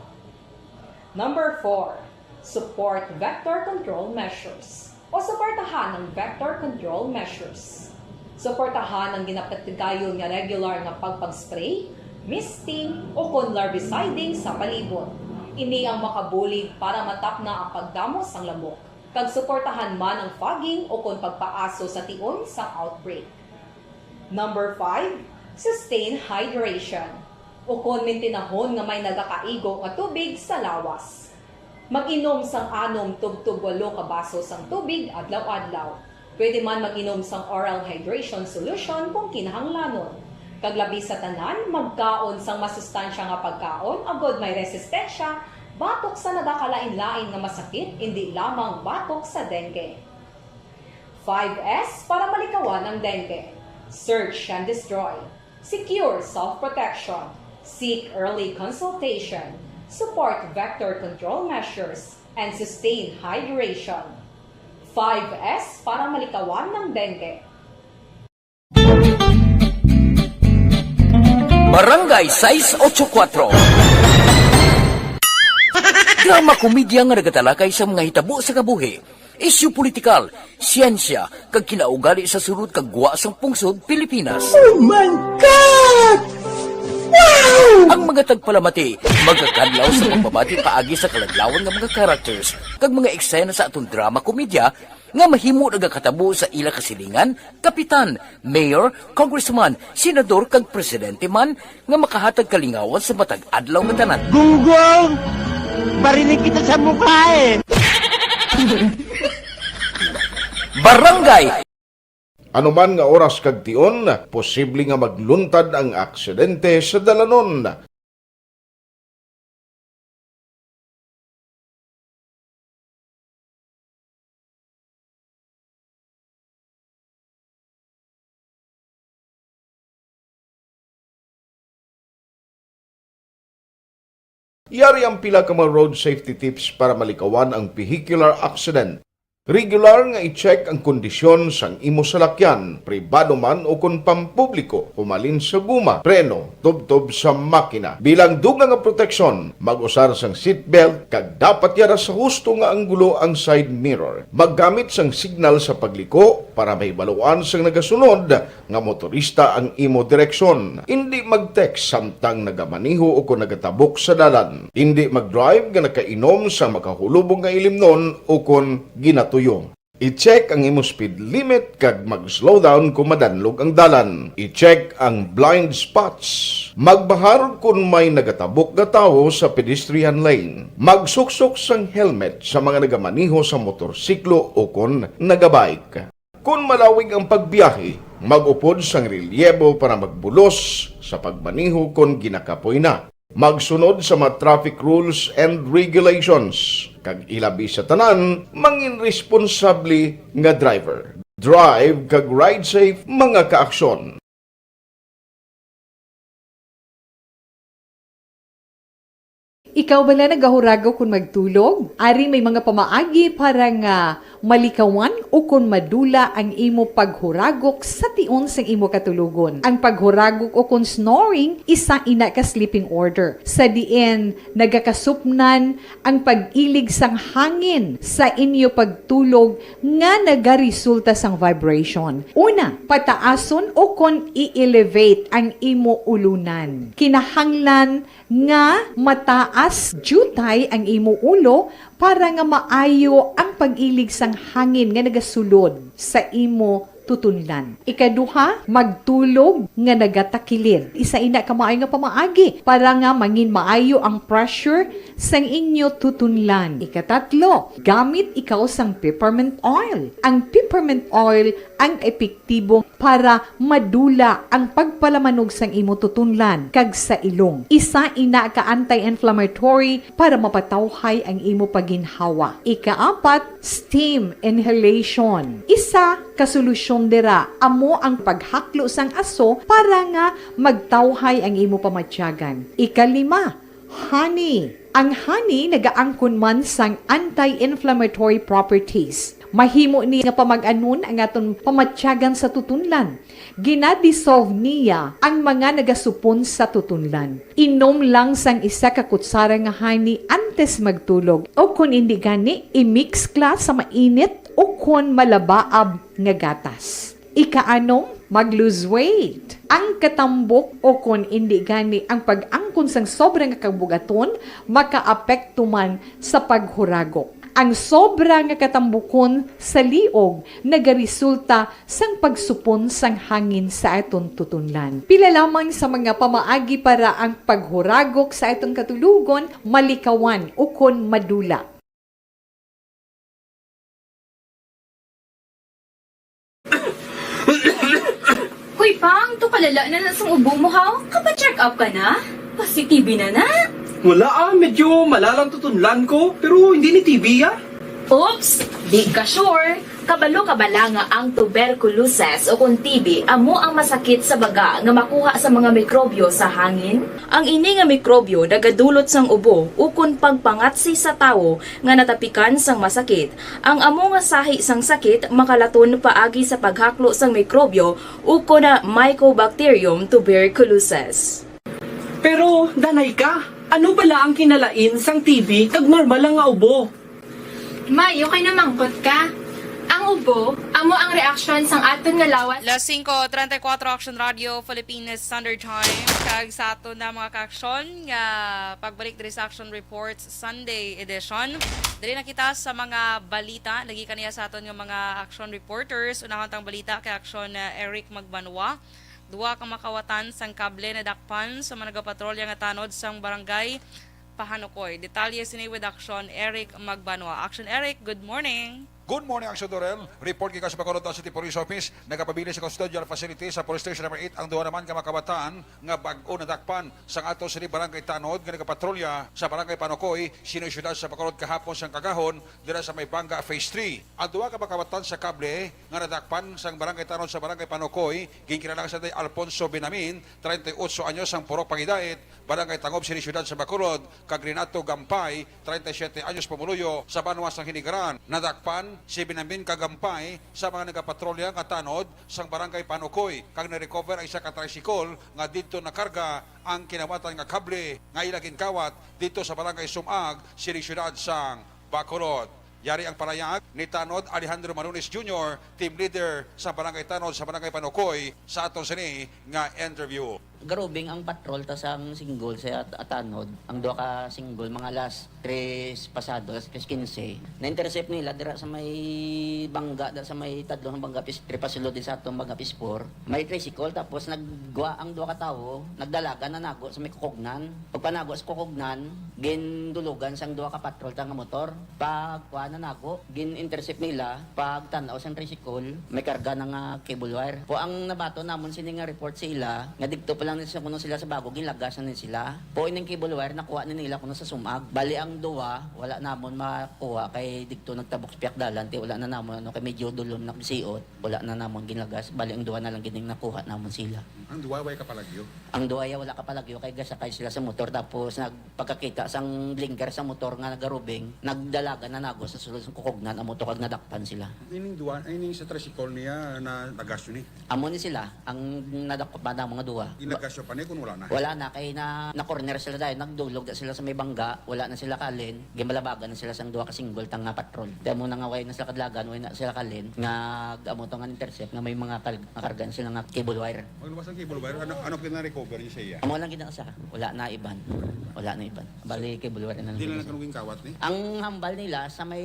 Number four, support vector control measures o suportahan ang vector control measures. Suportahan ang ginapatigayon nga regular nga pagpag-spray, misting, ukon larviciding sa palibot. Ini ang makabulig para matapna ang pagdamo sang lamok, kag suportahan man ang fogging ukon pagpaaso sa tion sang outbreak. Number five, sustain hydration, ukon mintinahon nga may nagakaigo nga tubig sa lawas. Mag-inom sang anom tubtob walo ka baso sang tubig adlaw-adlaw. Pwede man mag-inom sang oral hydration solution kung kinahanglanon. Kag labi sa tanan, magkaon sang masustansya nga pagkaon agod may resistensya batok sa nagakalain-lain nga masakit, indi lamang batok sa dengue. Five S para malikawan ang dengue. Search and destroy. Secure self-protection. Seek early consultation. Support vector control measures. And sustain hydration. Five S para malikawan ang dengue. Barangay sais ocho kuatro. Drama komedya nga nagatalakay sa mga hitabo sa kabuhi, isyu politikal, siyensya, kag kinaugali sa sulod kag gwa sang pungsod Pilipinas. Oh my God! Wow! Ang mga tagpalamati magakadlaw sa pagbabati paagi sa kaladlawan nga mga characters kag mga eksena sa aton drama komedya nga mahimo nagakatabo sa ila kasilingan, kapitan, mayor, congressman, senador, kag presidente man nga makahatag kalingawan sa matag adlaw nga tanan. Gunggong! Barinig kita sa mukha eh! Barangay. Anuman nga oras kag tion, posible nga magluntad ang aksidente sa dalanon. Yari ang pila ka mga road safety tips para malikawan ang vehicular accident. Regular nga i-check ang kondisyon sang imo salakyan, pribado man o kon pampubliko, humalin sa guma, preno, tubtob sa makina. Bilang dugang nga proteksyon, mag-usar sang seatbelt kag dapat yara sa husto nga anggulo ang side mirror. Maggamit sang signal sa pagliko para mahibaluan sang nagasunod nga motorista ang imo direksyon. Indi mag-text samtang nagamaneho o kon nagatabok sa dalan. Indi mag-drive nga nakainom sa makahulubong nga ilimnon o kon ginatuyo. I-check ang imo speed limit kag mag-slow down kon madanlog ang dalan. I-check ang blind spots. Magbahar kon may nagatabok nga tawo sa pedestrian lane. Magsuksok sang helmet sa mga nagamaneho sa motorsiklo o kon nagabike. Kon malawig ang pagbiyahe, mag-upod sang relyebo para magbulos sa pagmaneho kon ginakapoy na. Magsunod sa mga traffic rules and regulations, kag ilabi sa tanan, mangin responsable nga driver. Drive kag ride safe, mga kaaksyon. Ikaw bala nagahuragok kon magtulog? Ari may mga pamaagi para nga malikawan ukon madula ang imo paghuragok sa tion sang imo katulogon. Ang paghuragok ukon snoring, isa ina ka sleeping order, sa diin nagakasupnan ang pag-ilig sang hangin sa inyo pagtulog nga nagaresulta sang vibration. Una, pataason ukon i-elevate ang imo ulunan. Kinahanglan nga mataas diutay ang imo ulo para nga maayo ang pag-ilig sang hangin nga nagasulod sa imo tutunlan. Ikaduha, magtulog nga nagatakilid. Isa ina ka maayo nga pamaagi para nga mangin maayo ang pressure sang inyo tutunlan. Ikatatlo, gamit ikaw sang peppermint oil. Ang peppermint oil ang epektibo para madula ang pagpalamanog sang imo tutunlan kag sa ilong. Isa ina ka anti-inflammatory para mapatawhay ang imo paginhawa. Ikaapat, steam inhalation. Isa ka solusyon dira amo ang paghaklo sang aso para nga magtawhay ang imo pamatyagan. Ikalima, honey. Ang honey nagaangkon man sang anti-inflammatory properties. Mahimo ni nga pamag-anon ang aton pamatyagan sa tutunlan. Ginadissolve niya ang mga nagasupon sa tutunlan. Inom lang sang isa ka kutsara nga honey antes magtulog, o kon indi gani, i-mix kla sa mainit o kon malabaab nga gatas. Ikaanom, mag-lose weight. Ang katambok o kon indi gani ang pag-angkon sang sobra nga kabugaton makaapekto man sa paghuragok. Ang sobra nga katambukon sa liog nagaresulta sang pagsupon sang hangin sa aton tutunlan. Pila lamang sa mga pamaagi para ang paghuragok sa aton katulogon malikawan ukon madula. Hoy, Pang, to kalala na na sang ubo mo, haw? Kapa-check up ka na? Positive na na? Wala ah, medyo malalang tutunlan ko, pero hindi ni T B ah. Oops! Di ka sure? Kabalo ka bala nga ang tuberculosis o kon T B amo ang masakit sa baga nga makuha sa mga mikrobyo sa hangin? Ang ini nga mikrobyo nagadulot sang ubo ukon pagpangatsi sa tawo nga natapikan sang masakit. Ang amo nga sahi sang sakit makalaton paagi sa paghaklo sang mikrobyo ukon na Mycobacterium tuberculosis. Pero, danay ka, ano bala ang kinalain sang T B kag normal lang nga ubo? May, okay na mangkot ka. Ang ubo, amo ang reaksyon sang aton nga lawas. Las singko treinta y cuatro, Action Radio, Philippine Standard Time. Kag sa aton na mga ka-aksyon nga pagbalik diri sa Action Reports Sunday Edition. Diri na kita sa mga balita. Lagi kaniya sa aton nga mga action reporters. Unahon tang balita kay Action, uh, Eric Magbanwa. Duha ka makawatan sang kable nadakpan sa mga nagapatrolya nga tanod sang barangay Pahanukoy. Detalye sini with Action Eric Magbanwa. Action Eric, good morning. Good morning, Action Dorel. Report gikan sa Bacolod City Police Office. Nagapabilin sa custodial facility sa Police Station Number Eight ang duha naman ka makawatan nga bag-o nadakpan sang ato sini barangay tanod nga nagapatrolya sa barangay Panukoy, sini siyudad sa Bacolod kahapon sang kagahon dira sa may Banga Phase Three. Ang duha ka makawatan sa kable nga nadakpan sang barangay tanod sa barangay Panukoy, ginkilala sang Alfonso Binamin, treinta y ocho anyos, ang purok pangidait, barangay Tangob, sini siyudad sa Bacolod, kag Renato Gampay, treinta y siete anyos, pumuluyo sa banwa sang Hinigaran. Nadakpan si Binamin kag Gampay sa mga nagapatrolya nga tanod sang barangay Panukoy, kag na-recover ang isa ka tricycle nga didto nakarga ang kinawatan nga kable nga ila ginkawat didto sa barangay Sumag, sini siyudad sang Bacolod. Yari ang palayag ni Tanod Alejandro Marones Junior, team leader sa Barangay Tanod sa Barangay Panukoy, sa aton sini nga interview. Garubing ang patrol ta sang single sa At-, Atanod. Ang duha ka single, mga alas tres pasado, alas tres quince. Na-intercept nila dira sa may bangga, da sa may tadlong bangga, pis-, tripasulod din sa atong bangga pispor. May tricycle, tapos naggwa ang duha ka tawo, nagdalagan, nanago sa may kukugnan. Pagpanago sa kukugnan, gindulugan sang duha ka patrol ta nga motor. Pagkuha, nanago, gin-intercept nila. Pagtan-aw sang tricycle, may karga na nga cable wire. Po, ang nabaton namon sini nga report sa ila, nga digto pa lang ni sa kuno sila sa bago, ginlagas na ni sila. Po, ining cable wire, nakuha ni nila kuno sa Sumag. Bali, ang duha, wala namon makuha kay digto nagtabok sa piak dalan, ti wala na namon, ano, kay medyo dulom na siot. Wala na namon ginlagas, bali ang duha na lang gid ang nakuha namon sila. Ang duha way kapalagyo? Ang duha ya wala kapalagyo kay gasakay sila sa motor, tapos nagpagkakita sang blinker sa motor nga nagarubing, nagdalagan, nanago sa sulod sang kukugnan ang motor kag nadakpan sila. Ining duha, ay, ining sa tricycle niya na nagas yun eh. Amo ni sila ang nadakpan namo nga duha. Gasyo pa ni kung wala na. Wala na, kay na, na-corner sila dahil nagdulog na sila sa may bangga, wala na sila kalin, gimalabagan na sila sang duha ka single tang nga patrol. Kaya mo na nga way na sila kadlagan, way na sila kalin, nga amo to nga intercept nga may mga kal-, nakarga na sila nga cable wire. Magluwas ang cable wire, ano, ano pina-recover niyo sa iya? Amo lang gina sa, wala na iban. Wala na iban. Bali, cable wire na lang Di na gina lang sa. Kanuging kawat ni? Ang hambal nila, sa may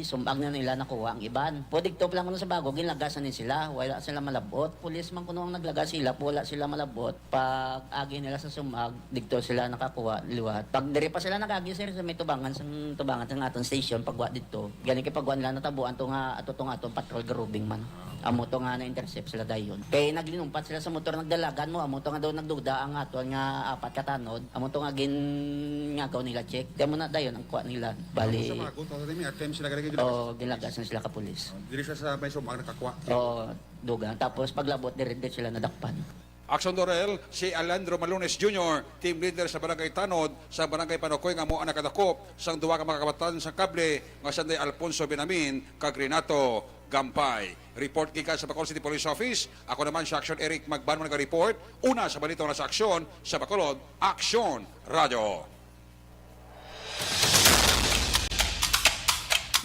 sumag na nila nakuha ang iban. Pwede to lang kuno sa bago, ginlagasan ni sila, wala sila malabot. Pulis man kuno ang naglagas sila, wala sila malabot. Pag agi nila sa sumag, dito sila nakakuha liwat. Pag diri pa sila nagagi, sir, sa may tubangan sang, tubangan sang aton station, pagwa dito. Gani kay pagwa nila natabuan to nga, ato to nga aton patrol garubing man. Amo to nga na-intercept sila dayon. Kay naglinumpat sila sa motor, nagdalagan mo, amo to nga daw nagduda ang aton nga apat ka tanod. Amo to nga gin-, ngagaw nila check. Kaya mo na dayon ang kuha nila. Bali, Sa bago, tawag nila, may attempt sila, gani, oo, ginlagas na sila ka pulis. Oh, diri siya sa may sumag nakakuha. Oo, dugang. Tapos paglabot, dire-, dire sila nadakpan. Action Dorel, si Alejandro Malunes Junior, team leader sa Barangay Tanod, sa Barangay Panukoy nga amo ang nakadakop sang duha ka mga kawatan sang kable nga sanday Alfonso Benamin kag Renato Gampay. Report gikan sa Bacolod City Police Office. Ako naman si Action Eric Magbanwa naga-report. Una sa balita, una sa aksyon sa Bacolod, Action Radio.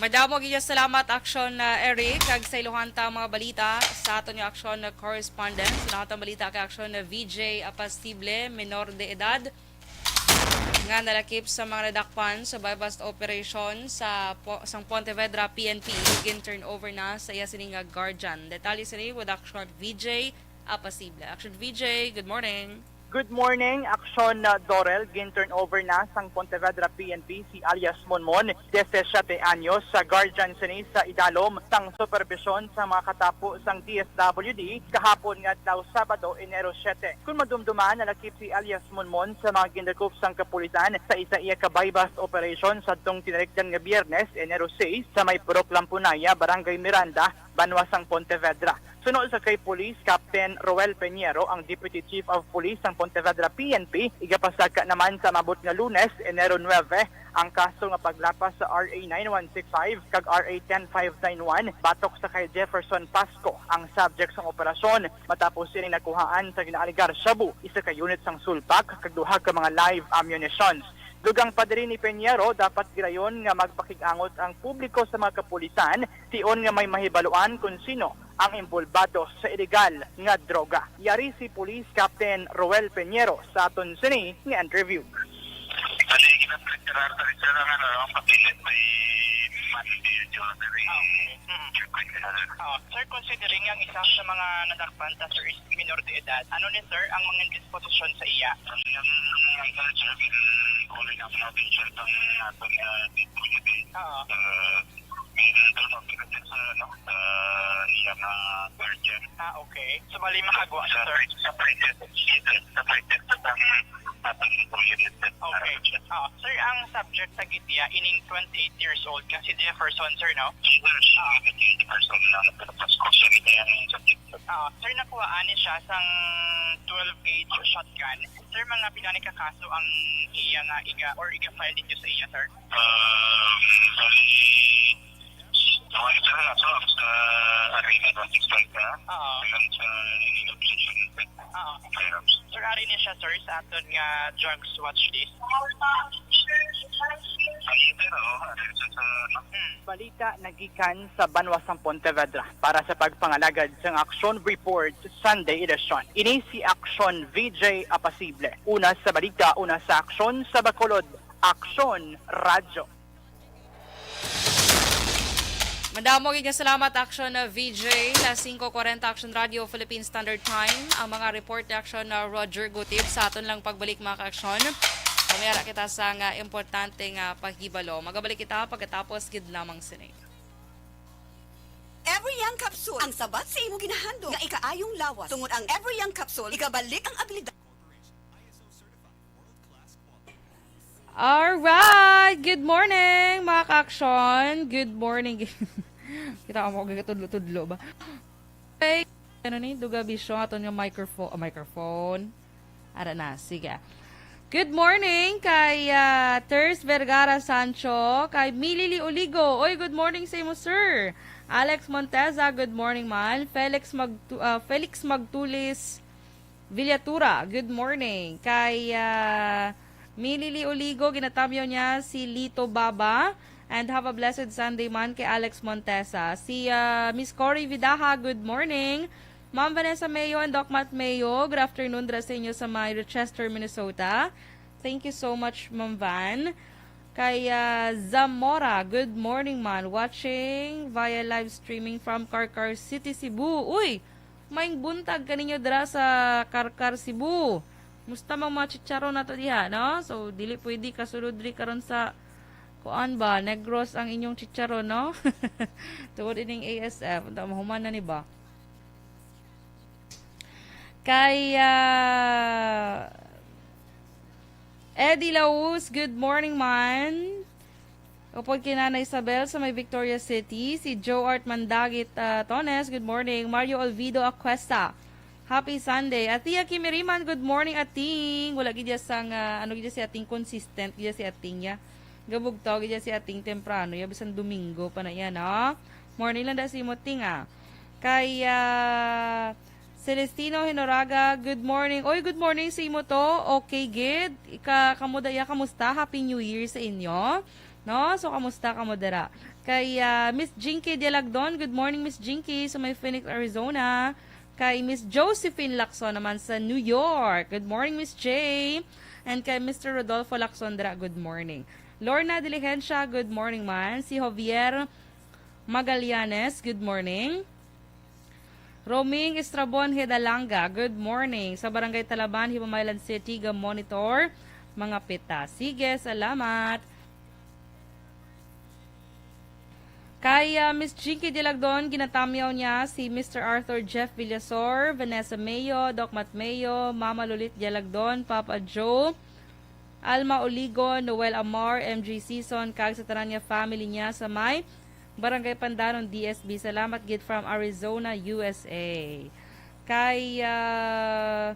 Madamo gid nga salamat, Action, uh, Eric. Kag sa iluhan ta mga balita sa aton nga Action, uh, correspondent. Sa aton balita kay Action, uh, V J Apasible, menor de edad, nga nalakip sa mga nadakpan sa buy-bust operation sa po-, sang Pontevedra P N P. Gin-turnover na sa iya sini nga guardian. Detalye sini with Action V J Apasible. Action V J, good morning. Good morning, Action, uh, Dorel. Gin-turnover na sang Pontevedra P N P si alias Monmon, disisiete anyos, sa guardian sini sa idalom sang superbisyon sa mga katapo sang D S W D kahapon nga adlaw, Sabado, Enero siete. Kung madumduman, nalakip si alias Monmon sa mga gindakop sang kapulisan sa isa iya ka buy-bust operation sadtong tinarikdan nga Biyernes, Enero sais, sa may Purok Lampunaya, Barangay Miranda, banwa sang Pontevedra. Suno sa kay Police Captain Roel Peñero, ang Deputy Chief of Police sang Pontevedra P N P, igapasaka naman sa maabot nga Lunes, Enero nuebe, ang kaso nga paglapas sa R A nine one six five kag R A ten five nine one batok sa kay Jefferson Pasco, ang subject sang operasyon, matapos ini nakuhaan sa ginaalegar shabu, isa ka unit sang sulpak, kag duha ka mga live ammunitions. Dugang pa diri ni Peñero, dapat gilayon nga magpakig-angot ang publiko sa mga kapulisan tion nga may mahibaluan kon sino ang inbolbado sa iligal nga droga. Yari si Police Captain Roel Peñero sa aton sini nga interview. Bali, ginaprekparar pa rin, sir, ang, ano, ang papilit may Monday, January. Ah, okay. Mm. Check ko, sir. Oh, sir, considering ang isa sa mga nadakpan ta, sir, is minor de edad, ano ni, sir, ang mga disposisyon sa iya? Ang, ang, ang, sir, calling up natin, sir, ang aton, ah, D W D. Oo. Ah, Meron daw mabigyan sa, ano, sa iya nga guardian. Ah, okay. So, bali makagwa siya, sir? Sa pretext, sa pretext sa pang-, sa pang-, Okay. Ah, sir, ang subject sa gitiya, ining twenty-eight years old nga si Jefferson, sir, no? Sir, siya, si Jefferson na nagpapasko siya, gitiya ang subject. Ah, sir, nakuhaan ni siya sang twelve gauge shotgun. Sir, mga pila ni ka kaso ang iya nga iga or iga-file ninyo sa iya, sir? Um, bali, mga isa na lang, so, sa Arena one six five na. Oo. Hanggang sa illegal possession. Oo. Firearms. Sir, ari ni siya, sir, sa aton nga drugs watch list. Ay, sir, oo, ari siya sa, ano. Hmm. Balita nagikan sa banwa sang Pontevedra para sa pagpangalagad sang Action Report Sunday Edition. Ini si Action V J Apasible. Una sa balita, una sa aksyon sa Bacolod, Action Radyo. Madamo gid nga salamat, Action, uh, V J. Alas singko kwarenta, Action Radio Philippine Standard Time. Ang mga report ni Action, uh, Roger Gutib. Sa aton lang pagbalik, mga ka-aksyon, pamiara kita sa nga importante nga paghibalo. Magabalik kita pagkatapos gid lamang sini. Every Young Capsule, ang sabat sa imo ginahandom nga ikaayong lawas. Tungod ang Every Young Capsule, ikabalik ang abilidad. Alright! Good morning, mga ka-aksyon! Good morning! Kita mo, gagakatudlo-tudlo ba? Okay. Ano ni? Duga bisyo aton nga microphone. Ah, microphone. Ara na, sige. Good morning kay, ah, Ters Vergara Sancho, kay Milili Oligo. Oy, good morning sa imo, sir. Alex Monteza, good morning man. Felix Magtu-, ah, Felix Magtulis, Villatura, good morning. Kay, ah, Milili Oligo, ginatamyaw niya si Lito Baba. And have a blessed Sunday man kay Alex Montesa. Si, ah, Miss Cory Vidaja, good morning. Ma'am Vanessa Mayo and Doc Matt Mayo, good afternoon dira sa inyo sa may Rochester, Minnesota. Thank you so much, Ma'am Van. Kay, ah, Zamora, good morning man. Watching via live streaming from Carcar City, Cebu. Uy, maayong buntag kaninyo dira sa Carcar, Cebu. Musta mang mga chicharon nato diha, no? So, dili pwede kasulod diri karon sa kuan ba, Negros ang inyong chicharon, no? Tungod ining A S F, unta mahuman na ni ba? Kay, ah, Eddie Laus, good morning man. Upod kay Nanay Isabel sa may Victoria City. Si Joe Art Mandagit, ah, Tones, good morning. Mario Olvido Acuesta, happy Sunday. Atia Kimiriman, good morning, Ating. Wala gid ya sang, ah, ano gid ya si Ating, consistent gid ya si Ating ya. Gabugtaw gid ya si Ating temprano ya, bisan Domingo pa na yan, ha? Morning lang da si Muting, ah. Kay, ah, Celestino Hinoraga, good morning. Oy, good morning sa imo to. Okay, gid. Ika, kamo daya, kamusta? Happy New Year sa inyo. No? So, kamusta kamo dira? Kay, ah, Miss Jinky Dialagdon, good morning, Miss Jinky, sa may Phoenix, Arizona. Kay Miss Josephine Lacson naman sa New York. Good morning, Miss J. And kay Mister Rodolfo Lacson dira, good morning. Lorna Diligencia, good morning man. Si Javier Magallanes, good morning. Roming Estrabon Hidalanga, good morning. Sa Barangay Talaban, Himamaylan City, ga-monitor mga pita. Sige, salamat. Kay, ah, Miss Jinky Dilagdon, ginatamyaw niya si Mister Arthur Jeff Villasor, Vanessa Mayo, Doc Matt Mayo, Mama Lulit Dilagdon, Papa Joe, Alma Oligo, Noel Amar, M J Season, kag sa tanan nga family niya sa may Barangay Pandanon, D S B. Salamat gid from Arizona, U S A. Kay, ah,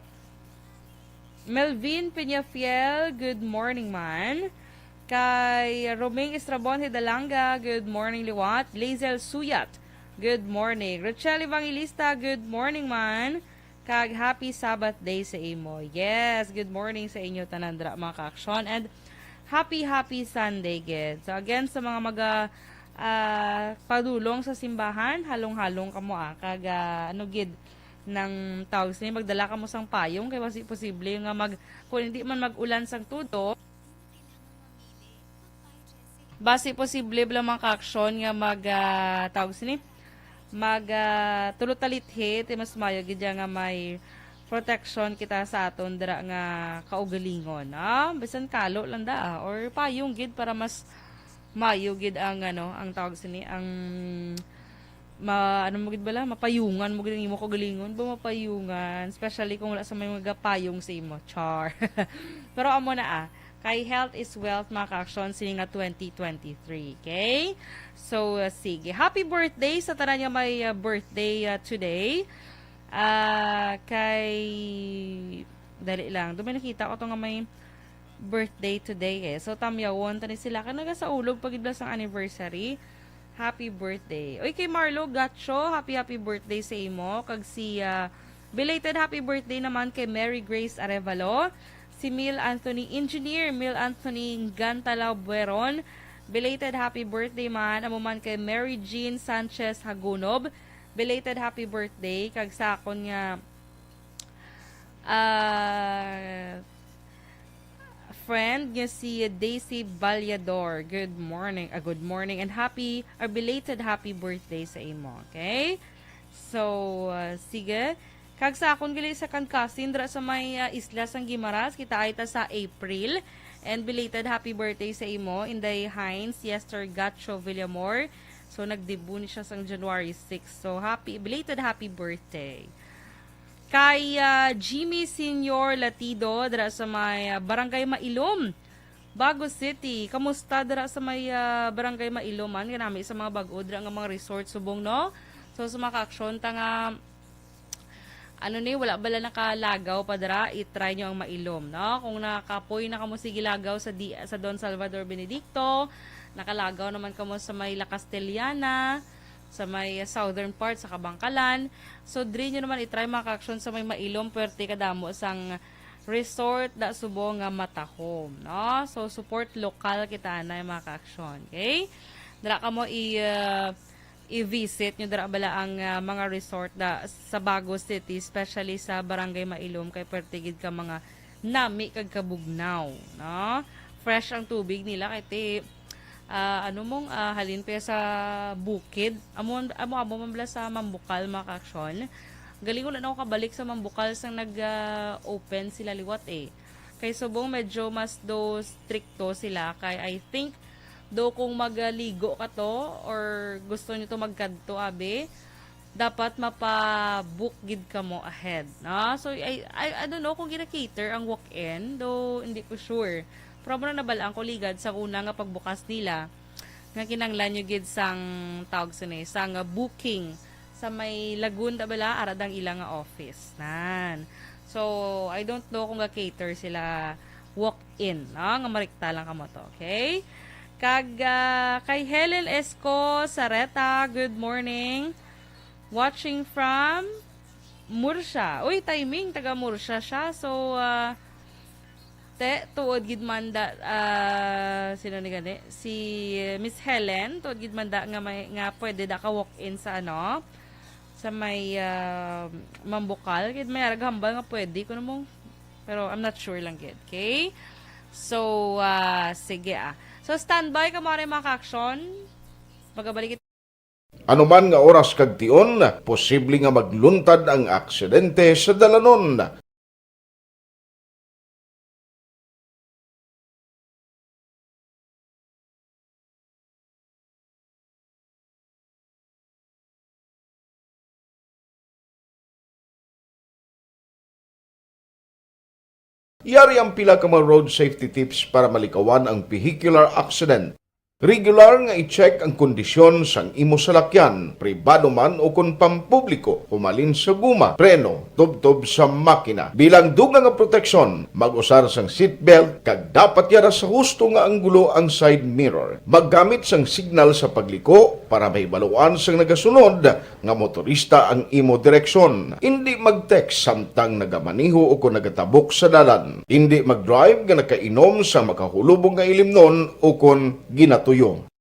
Melvin Peñafiel, good morning man. Kay Roming Estrabon Hidalanga, good morning liwat. Lazel Suyat, good morning. Rochelle Evangelista, good morning man. Kag happy Sabbath day sa imo. Yes, good morning sa inyo tanan dira, mga ka-aksyon. And happy, happy Sunday gid. So again, sa mga maga, ah, padulong sa simbahan, halong-halong kamo, ah. Kag, ah, ano gid, nang tawag sini, magdala kamo sang payong kay basi posible nga mag, kung hindi man mag-ulan sang tudo, basi posible bala, mga ka-aksyon, nga mag, ah, tawag sini, mag, ah, tulo ta lithi, ti mas maayo gid ya nga may protection kita sa aton dira nga kaugalingon, ah, bisan kalo lang da, ah, or payong gid para mas maayo gid ang, ano, ang tawag sini, ang ma-, ano mo gid bala, mapayungan mo gid ang imo kaugalingon, ba, mapayungan, especially kung wala sa may magapayong sa imo. Char. Pero amo na, ah, kay health is wealth, mga ka-aksyon, sini nga twenty twenty-three, okay? So, uh, sige. Happy birthday sa tanan nga may, uh, birthday, uh, today. Ah, kay, dali lang. Doon may nakita ko to nga may birthday today eh. So, tamyawon ta ni sila. Kay nagasaulog pa gid bala sang anniversary. Happy birthday. Oy, kay Marlo Gacho, happy, happy birthday sa imo. Kag si, ah, belated happy birthday naman kay Mary Grace Arevalo, si Mil Anthony, Engineer Mil Anthony Gantala Bueron. Belated happy birthday man. Amo man kay Mary Jean Sanchez Hagunob. Belated happy birthday. Kag sa akon nga, ah, friend nga si Daisy Balyador. Good morning. Ah, good morning and happy, or belated happy birthday sa imo. Okay? So, ah, sige. Kag sa akon gali sa kan cousin dira sa may, ah, Isla sang Guimaras, kita ay ta sa April. And belated happy birthday sa imo, Inday Hines Yester Gacho Villamor. So, nagdibu ni siya sang January six. So, happy, belated happy birthday. Kay, ah, Jimmy Senior Latido dira sa may, ah, Barangay Mailom, Bago City. Kamusta dira sa may, ah, Barangay Mailom man? Kanami sa mga bag-o dira nga mga resort subong, no? So, sa mga ka-aksyon ta nga, ano ni, wala bala nakalagaw pa dira, i-try nyo ang Mailom, no? Kung nakapoy na kamo, sige lagaw sa di-, sa Don Salvador Benedicto, nakalagaw naman kamo sa may La Castellana, sa may southern part sa Kabangkalan. So, diri nyo naman i-try, mga ka-aksyon, sa may Mailom, puwerte kadamo sang resort da subong nga matahom, no? So, support lokal kita anay, mga ka-aksyon, okay? Dira kamo i, uh, i-visit nyo dira bala ang, uh, mga resort da sa Bago City, especially sa Barangay Mailom, kay puwerte gid ka mga nami kag kabugnaw, no? Fresh ang tubig nila kay ti, ah, ano mong, ah, halin pa sa bukid. Amo, amo, amo man bala sa Mambukal, mga ka-aksyon. Galing ko na ako kabalik sa Mambukal sang nag, ah, open sila liwat eh. Kay subong medyo mas do stricto sila kay I think do kung magaligo ka to or gusto nyo to magkadto, abi, dapat mapa-book gid kamo ahead, no? So, I, I, I don't know kung gina-cater ang walk-in, though hindi ko sure. Pero amo na nabalaan ko ligad sa una nga pagbukas nila, nga kinahanglan nyo gid sang, tawag sini, sang booking sa may Lagun da bala, ara dang ila nga office. Nan. So, I don't know kung ga-cater sila walk-in, no? Nga marikta lang kamo to, okay? Kag, ah, kay Helen Esco Sareta, good morning. Watching from Murcia. Uy, timing, taga Murcia siya. So, ah, te, tuod gid man da, ah, sino ni gani? Si Miss Helen, tuod gid man da nga may, nga pwede da ka walk-in sa ano, sa may, ah, Mambukal. Kay may arag hambal nga pwede, kuno mo. Pero I'm not sure lang gid, okay? So, ah, sige, ah. So, standby ka mo, mga ka-aksyon. Magabalik Anuman nga oras kag tion, posible nga magluntad ang aksidente sa dalanon. Yari ang pila ka mga road safety tips para malikawan ang vehicular accident. Regular nga i-check ang kondisyon sang imo salakyan, pribado man o kon pampubliko, humalin sa guma, preno, tubtob sa makina. Bilang dugang nga proteksyon, mag-usar sang seatbelt kag dapat yara sa husto nga anggulo ang side mirror. Maggamit sang signal sa pagliko para mahibaluan sang nagasunod nga motorista ang imo direksyon. Indi mag-text samtang nagamaneho o kon nagatabok sa dalan. Indi mag-drive nga nakainom sa makahulubong nga ilimnon o kon ginatuyo.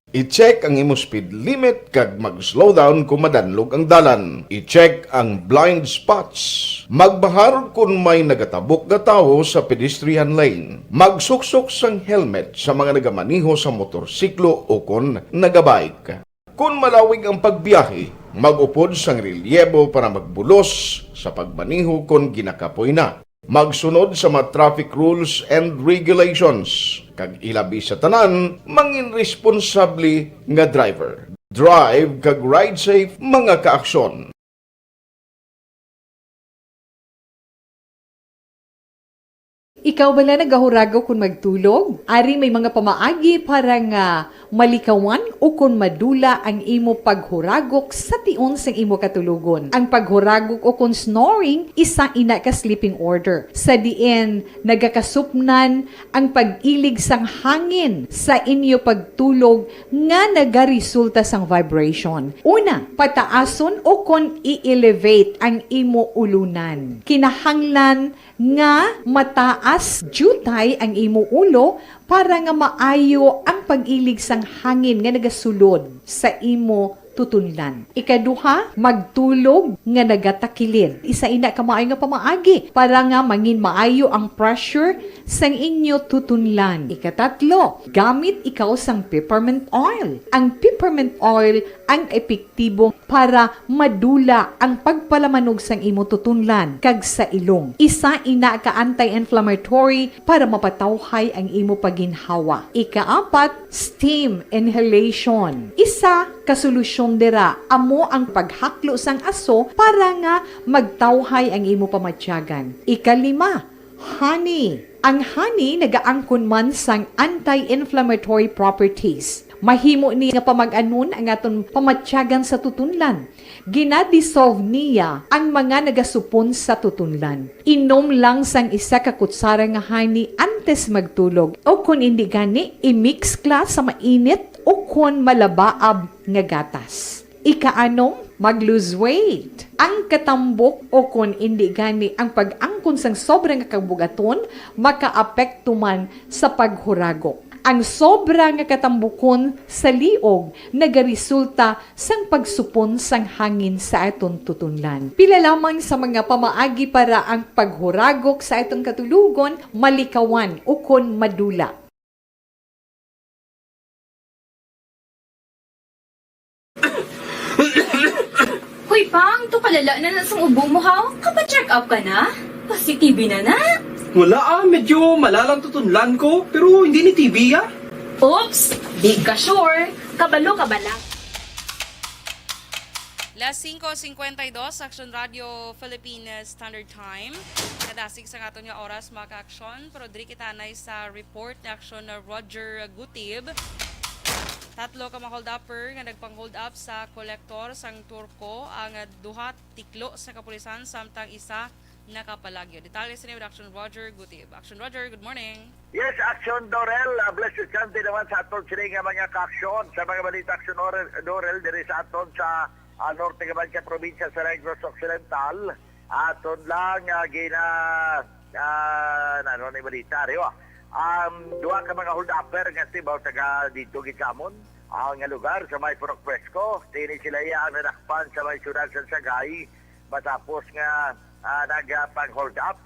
I-check ang imo speed limit kag mag-slow down kung madanlog ang dalan. I-check ang blind spots. Magbahar kon may nagatabok nga tawo sa pedestrian lane. Magsuksok sang helmet sa mga nagamaneho sa motorsiklo o kon nagabike. Kon malawig ang pagbiyahe, mag-upod sang relyebo para magbulos sa pagmaneho kon ginakapoy na. Magsunod sa mga traffic rules and regulations, kag ilabi sa tanan, mangin responsable nga driver. Drive kag ride safe, mga kaaksyon. Ikaw bala nagahuragok kon magtulog? Ari may mga pamaagi para nga malikawan o kon madula ang imo paghuragok sa tion sang imo katulogon. Ang paghuragok o kon snoring, isa ina ka sleeping order, sa diin nagakasupnan ang pag-ilig sang hangin sa inyo pagtulog nga nagaresulta sang vibration. Una, pataason o kon i-elevate ang imo ulunan. Kinahanglan nga mataas diutay ang imo ulo para nga maayo ang pag-ilig sang hangin nga nagasulod sa imo tutunlan. Ikaduha, magtulog nga nagatakilid. Isa ina ka maayo nga pamaagi para nga mangin maayo ang pressure sang inyo tutunlan. Ikatatlo, gamit ikaw sang peppermint oil. Ang peppermint oil ang epektibo para madula ang pagpalamanog sang imo tutunlan kag sa ilong. Isa ina ka anti-inflammatory para mapatawhay ang imo pagginhawa. Ikaapat, steam inhalation. Isa ka solusyon dira amo ang paghaklo sang aso para nga magtawhay ang imo pamatyagan. Ikalima, honey. Ang honey nagaangkon man sang anti-inflammatory properties. Mahimo ni nga pamag-anon ang aton pamatyagan sa tutunlan. Gina-dissolve niya ang mga nagasupon sa tutunlan. Inom lang sang isa ka kutsara nga honey antes magtulog, o kon indi gani, i-mix kla sa mainit o kon malabaab nga gatas. Ikaanom, mag-lose weight. Ang katambok o kon indi gani ang pag-angkon sang sobra nga kabugaton makaapekto man sa paghuragok. Ang sobra nga katambukon sa liog nagaresulta sang pagsupon sang hangin sa aton tutunlan. Pila lamang sa mga pamaagi para ang paghuragok sa aton katulogon malikawan ukon madula. Hoy, Pang, to kalala na na sang ubo mo, ha? Kapa-check up ka na? Pasi-T B na na? Wala, ah, medyo malalang tutunlan ko, pero hindi ni T B, ah. Oops! Di ka sure. Kabalo ka bala. Las cinco cincuenta y dos, Action Radio Philippine Standard Time. Kadasig sa aton nga oras, mga ka-aksyon, pero diri kita anay sa report ni Action Roger Gutib. Tatlo ka mga hold-upper nga nagpang-hold up sa kolektor sang Turco ang duha tiklo sa kapulisan, samtang isa nakapalagyo. Detalye sa ni Action Roger Gutib. Action Roger, good morning. Yes, Action Dorel. Ah, blessed Sunday naman sa aton sila nga mga ka-aksyon. Sa mga balita, Action Dorel, Dorel, diri sa aton sa, ah, norte nga mga probinsya sa Negros Occidental. Aton lang, ah, gina, ah, ano ni balita, Rio? Um, duha ka mga hold-upper nga tibaw taga dito gid sa amon, ah, nga lugar sa may Purok Fresco. Tini sila iya ang nadakpan sa may siyudad sa Sagay matapos nga, ah, nagpang-hold up.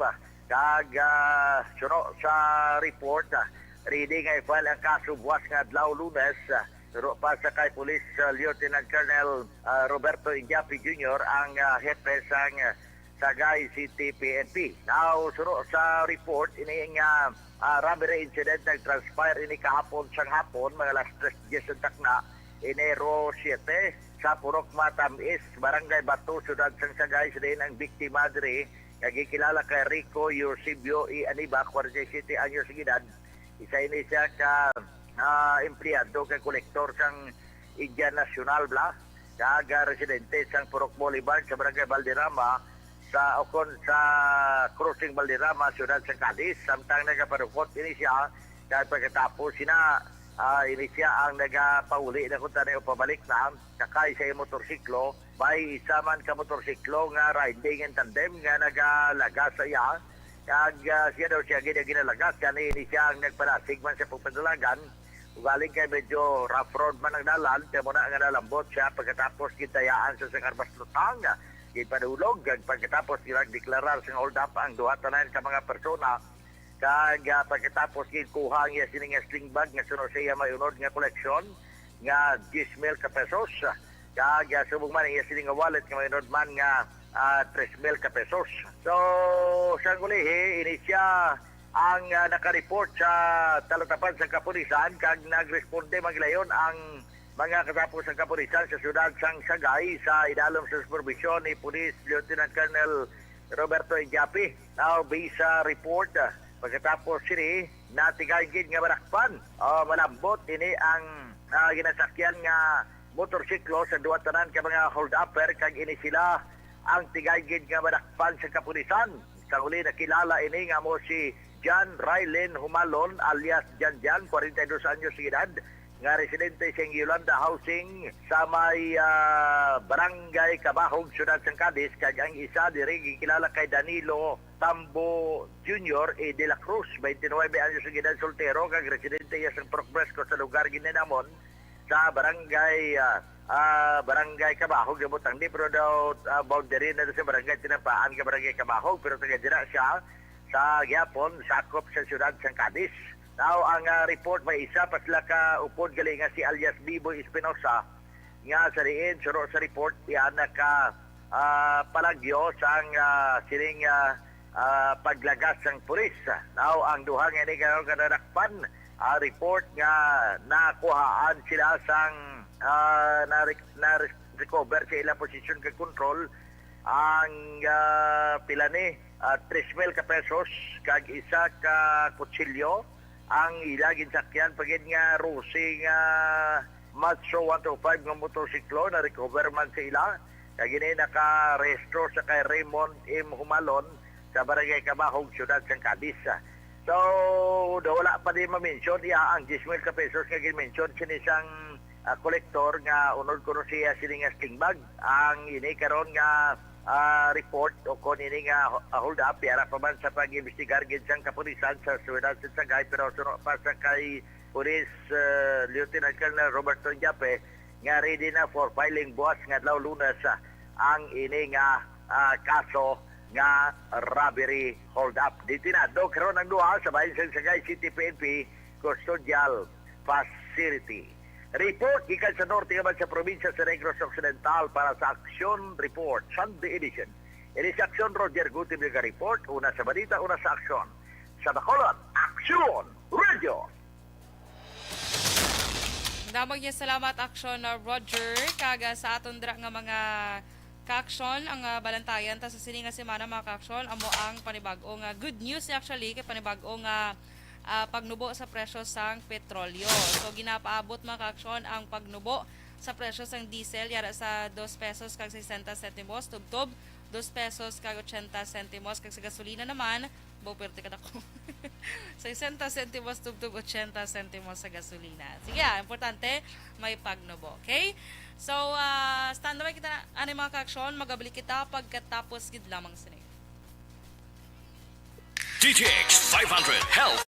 Kag, ah, suno sa report, ah, ready nga i-file ang kaso buwas nga adlaw, Lunes, ah, suno pa sa kay Police, ah, Lieutenant Colonel, ah, Roberto Indiapi Junior ang, ah, hepe sang, ah, Sagay City P N P. Now, suno sa report, ini nga, ah, robbery incident nag-transpire ini kahapon sang hapon, mga alas tres diyes ang takna, Enero siete, sa Purok Matam East, Barangay Bato, Siyudad sang Sagay, sa diin ang biktima diri nga gikilala kay Rico Eusebio E. Aniba, kwarenta y siyete anyos ang edad. Isa ini siya ka, ah, empleyado kay kolektor sang Indian National bala, kag, ah, residente sang Purok Boulevard sa Barangay Valderrama, sa, o kon sa Crossing Valderrama, Siyudad sang Cadiz, samtang nagapadukot ini siya, kag pagkatapos sina, ah, ini siya ang nagapauli na kuntani o pabalik na, sakay sa iya motorsiklo, may isa man ka motorsiklo nga riding in tandem nga nagalagas sa iya. Kag, ah, siya daw siya gid ang ginalagas, gani ini siya ang nagpadasig man sa pagpadalagan. Ugaling kay medyo rough road man ang dalan, kay mo na nga nalambot siya pagkatapos gintayaan sa sang armas lutang. Ginpadulog, kag pagkatapos nila deklarar sa hold up ang duha tanan ka mga persona. Kag, ah, pagkatapos ginkuha ang iya sini nga sling bag nga suno sa iya may unod nga koleksyon nga diyes mil ka pesos. Kag, ah, subong man ang iya sini nga wallet nga may unod man nga, ah, tres mil ka pesos. So, sang ulihi, ini siya ang, ah, nakareport sa talatapan sa kapulisan, kag nagresponde man gilayon ang mga katapo sa kapulisan sa siyudad sang Sagay sa idalom sa superbisyon ni Police Lieutenant Colonel Roberto Ijapi. Now, based sa report, ah, pagkatapos sini, natigay gid nga madakpan. Ah, malambot ini ang, ah, ginasakyan nga motorsiklo sa duha tanan ka mga hold-upper, kag ini sila ang tigay gid nga madakpan sa kapulisan. Sa huli, nakilala ini nga mo si John Rylen Humalon alias Jan Jan, kwarenta y dos anyos ang edad, nga residente sa Yolanda Housing sa may, ah, Barangay Cabahog, Siyudad sang Cadiz, kag ang isa diri gikilala kay Danilo Tambo Junior A. De La Cruz, twenty-nine anyos ang edad, soltero, kag residente iya sang Purok Fresco sa lugar gininamon sa barangay, ah, ah, Barangay Cabahog, gabutang di, pero daw, ah, boundary na daw sa Barangay Tinampaan kag Barangay Cabahog, pero taga dira siya sa gihapon, sakop sa siyudad sang Cadiz. Now, ang, ah, report, may isa pa sila ka upod gali nga si alias Biboy Espinosa, nga sa diin, suno sa report, iya naka, ah, palagyo sang, ah, sining, ah, ah, paglagas sang pulis. Now, ang duha nga ini nga nadakpan, ah, report nga nakuhaan sila sang, ah, na, na-recover sa ila posisyon kag control ang, ah, pila ni, ah, tres mil ka pesos kag isa ka kutsilyo. Ang ila ginsakyan pa gid nga Rosy nga Matso one two five nga motorsiklo na-recover man sa ila. Kag ini nakarehistro sa kay Raymond M. Humalon sa Barangay Cabahog, Siyudad sang Cadiz. So, daw wala pa din ma-mention iya ang diyes mil ka pesos nga gin-mention sini sang, ah, kolektor nga unod kuno siya sini nga sling bag. Ang ini karon nga, ah, report o kon ini nga ho-, ah, hold up, yara pa man sa pag-imbestigar gid sang kapulisan sa Siyudad sa Sagay, pero suno pa sa kay Police, ah, Lieutenant Colonel Roberto Jape nga ready na for filing buwas nga adlaw Lunes, ah, ang ini nga, ah, kaso nga robbery hold up. Detinado karon ang duha sa bahin sang Sagay City P N P Custodial Facility. Report gikan sa norte nga man sa probinsya sa Negros Occidental para sa Aksyon Report, Sunday edition. Ini si Aksyon Roger Gutib nga report, una sa balita, una sa aksyon. Sa Bacolod, Aksyon Radio. Damo nga salamat, Aksyon, uh, Roger. Kag, uh, sa aton dira nga mga kaaksyon, ang, uh, balantayan ta sa sini nga semana, mga kaaksyon, amo ang panibag-o nga good news, actually, kay panibag-o nga, uh, pagnubo sa presyo sang petrolyo. So, ginapaabot, mga kaaksyon, ang pagnubo sa presyo sang diesel, yara sa dos pesos kag sesenta sentimos, tubtob dos pesos kag ochenta sentimos, kag sa gasolina naman, bo, perte ka na ko. Sesenta sentimos tubtob ochenta sentimos sa gasolina. Sige, ah, importante, may pagnubo, okay? So, ah, stand by kita na, ani, mga kaaksyon, magabalik kita pagkatapos gid lamang sini. D T X five hundred Health.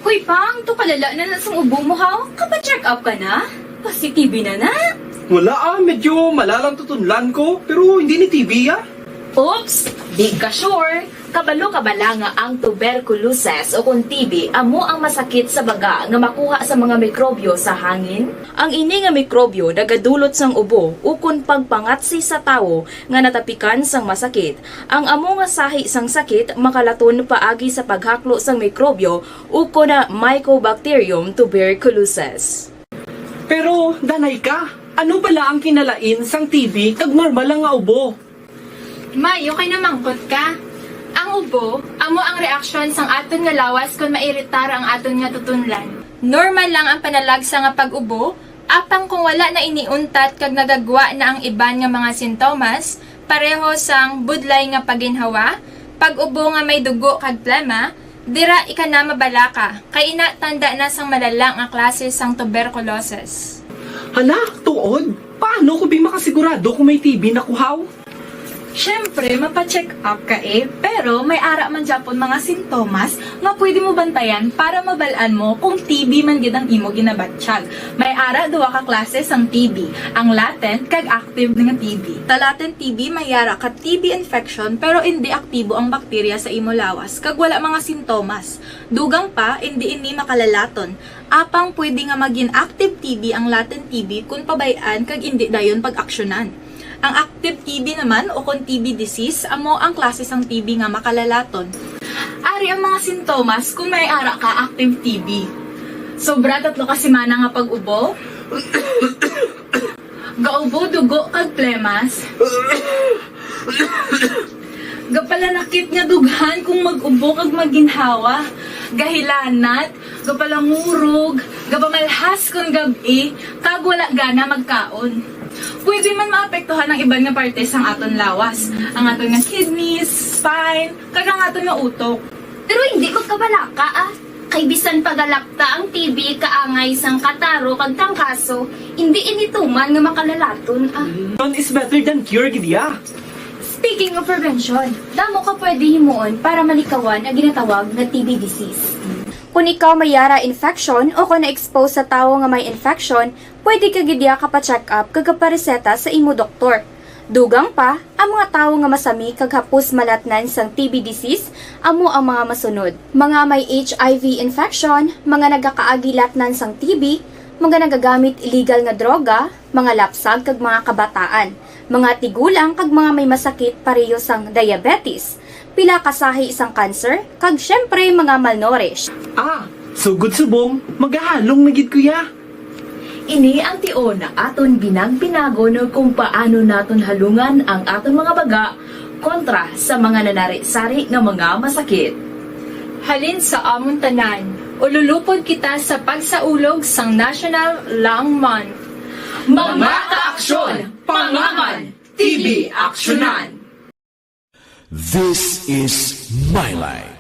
Hoy, Pang, to kalala na na sang ubo mo, ha? Kapa-check up ka na? Positive na na? Wala, ah, medyo malalang tutunlan ko, pero hindi ni T B, ah. Oops, di ka sure. Kabalo ka bala nga ang tuberculosis o kon T B amo ang masakit sa baga nga makuha sa mga mikrobyo sa hangin? Ang ini nga mikrobyo nagadulot sang ubo ukon pagpangatsi sa tawo nga natapikan sang masakit. Ang amo nga sahi sang sakit makalaton paagi sa paghaklo sang mikrobyo ukon na Mycobacterium tuberculosis. Pero, danay ka, ano bala ang kinalain sang T B kag normal lang nga ubo? May, okay na mangkot ka. Ang ubo, amo ang reaksyon sang aton nga lawas kon mairitar ang aton nga tutunlan. Normal lang ang panalagsa nga pag-ubo, apang kung wala na ini untat kag nagagwa na ang iban nga mga sintomas, pareho sang budlay nga paginhawa, pag-ubo nga may dugo kag plema, dira ika na mabalaka, kay ina tanda na sang malala nga klase sang tuberculosis. Hala, tuod? Paano ko bi makasigurado kung may T B na ko, haw? Siyempre, mapa-check up ka, eh, pero may ara man gyapon mga sintomas nga pwede mo bantayan para mabal-an mo kung T B man gid ang imo ginabatyag. May ara duha ka klase sang T B, ang latent kag active nga T B. Sa latent T B, may ara ka T B infection pero indi aktibo ang bakterya sa imo lawas kag wala mga sintomas. Dugang pa, indi ini makalalaton. Apang pwede nga magin active T B ang latent T B kon pabay-an kag indi dayon pag-aksyonan. Ang active T B naman, o kon T B disease, amo ang klase sang T B nga makalalaton. Ari ang mga sintomas kon may ara ka active T B. Sobra tatlo ka semana nga pag-ubo. Gaubo dugo kag plemas. Gapalanakit nga dughan kung mag-ubo kag maginhawa. Gahilanat, gapalangurog, gapamalhas kon gab-i, kag wala gana magkaon. Pwede man maapektuhan ang iban nga parte sang aton lawas, ang aton nga kidneys, spine, kag ang aton nga utok. Pero hindi magkabalaka, ah. Kay bisan pa galakta ang T B, kaangay sang kataro kag trangkaso, hindi ini tuman nga makalalaton, ah. Prevention is better than cure, gid ya. Speaking of prevention, damo ka pwede himuon para malikawan ang ginatawag nga T B disease. Kung ikaw may ara infection o kung na-expose sa tawo nga may infection, pwede ka gid ya kapa-check up kag kapareseta sa imo doktor. Dugang pa, ang mga tawo nga masami kag hapos malatnan sang T B disease amo ang mga masunod: mga may H I V infection, mga nagakaagi latnan sang T B, mga nagagamit illegal nga droga, mga lapsag kag mga kabataan, mga tigulang kag mga may masakit pareho sang diabetes, pila ka sahi sang cancer, kag siyempre mga malnourished. Ah, sugod subong, magahalong na gid ko ya. Ini ang tion nga aton binag-binagon kung paano naton halungan ang aton mga baga kontra sa mga nanari-sari nga mga masakit. Halin sa amon tanan, ululupod kita sa pagsaulog sang National Lung Month. Mga kaaksyon, pangaman, T B aksyonan. This is my life.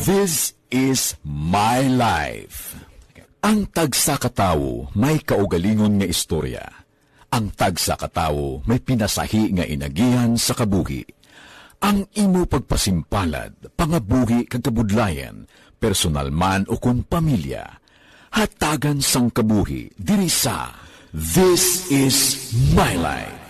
This is my life. Ang tagsa ka tawo may kaugalingon nga istorya. Ang tagsa ka tawo may pinasahi nga inagihan sa kabuhi. Ang imo pagpasimpalad, pangabuhi kag kabudlayan, personal man o kon pamilya, hatagan sang kabuhi diri sa This Is My Life.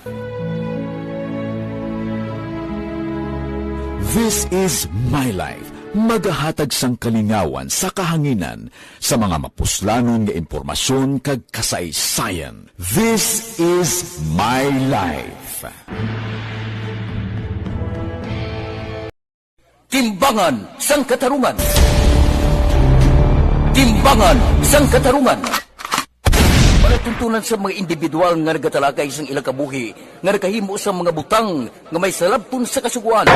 This Is My Life, magahatag sang kalingawan sa kahanginan sa mga mapuslanon nga impormasyon kag kasaysayan. This Is My Life. Timbangan sang Katarungan. Timbangan sang Katarungan. Palatuntunan sa mga individual nga nagatalakay sang ilang kabuhi nga nakahimo sa mga butang nga may salabton sa Kasugoan.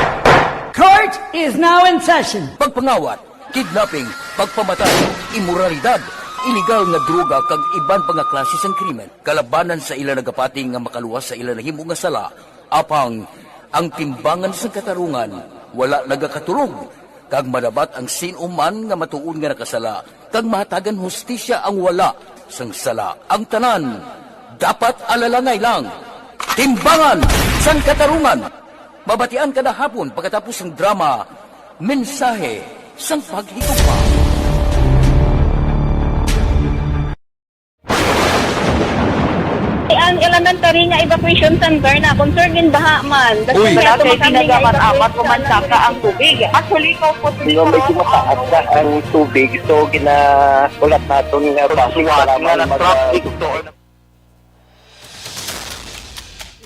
Court is now in session. Pagpangawat, kidnapping, pagpamatay, imoralidad, iligal nga droga kag iban pa nga klase sang krimen kalabanan sa ila nagapati nga makaluwas sa ila nahimo nga sala. Apang ang timbangan sang katarungan wala nagakatulog, kag madabat ang sin-o man nga matuod nga nakasala, kag mahatagan hustisya ang wala sang sala. Ang tanan dapat alalangay lang. Timbangan sang Katarungan. Mabatian kada hapon pagkatapos sang drama, Mensahe sang Paghigugma. Ang elementary nga evacuation center na concern gin baha man. Uy. Wala kay ginagaman amat, pumansaka ang tubig. Actually, ikaw po, Hindi, medyo mataas na ang tubig. So, ginahulat naton nga basig sa lamang mag-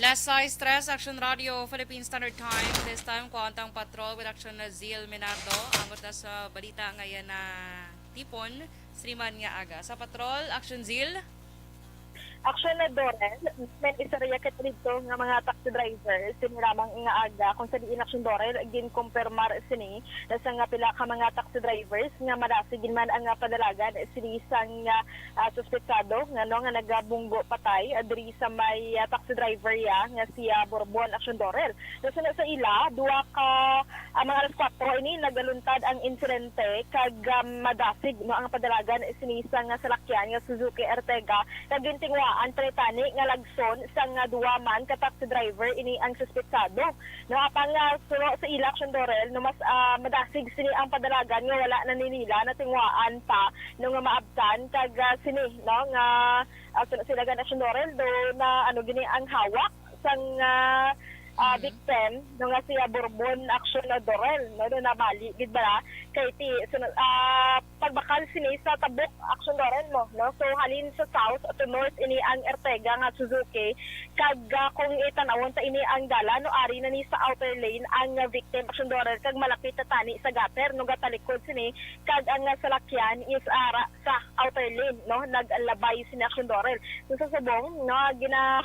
Last size, tres, Action Radio, Philippine Standard Time. This time, kuwantang patrol with Action Zil Minardo. Ang utas sa balita ngayon na tipon, Sriman nga aga. Sa patrol, Action Zil. Action na, Dorel, may istorya kita dito nga mga taxi driver, siniramang nga aga, kung sa diin, Action Dorel, ginkumpirmar sini na sa nga pila ka mga taxi drivers nga madasig gid man ang, ah, padalagan sini sang, ah, ah, suspetsado nga, no, nga nagabunggo patay, ah, diri sa may, ah, taxi driver ya nga si, ah, Borbon, Action Dorel. Nasuno sa ila, duha ka, ah, mga alas kuwatro ini nagaluntad ang insidente kag, ah, madasig, no, ang padalagan sini sang salakyan nga Suzuki Ertiga kag gintinguhaan panitani nga lagson sang, ah, duha man ka taxi driver ini ang suspetsado. No, apang, ah, suno sa ila, Action Dorel, no, mas, ah, madasig sini ang padalagan nga wala na ni nila natinguhaan pa, no, nga maabtan kag, ah, sini, no, nga, ah, suno sila gan, Action Dorel, do na, ano, gini ang hawak sang, ah, ah, Mm. victim, no, nga siya Borbon, Action, ah, Dorel, no, do nabali gid bala kay ti, suno, ah, pagbakal sini sa Tabuk, Action Dorel, mo, no? So, halin sa south to north ini ang Ertiga nga Suzuki, kag, ah, kung itanawon ta ini ang dalan, no, ari na ni sa outer lane ang, ah, victim, Action Dorel, kag malapit na tani sa gutter, no, gatalikod sini, kag ang, ah, salakyan is ara sa outer lane, no, naglabay sini, Action Dorel. So, sa subong, no, gina,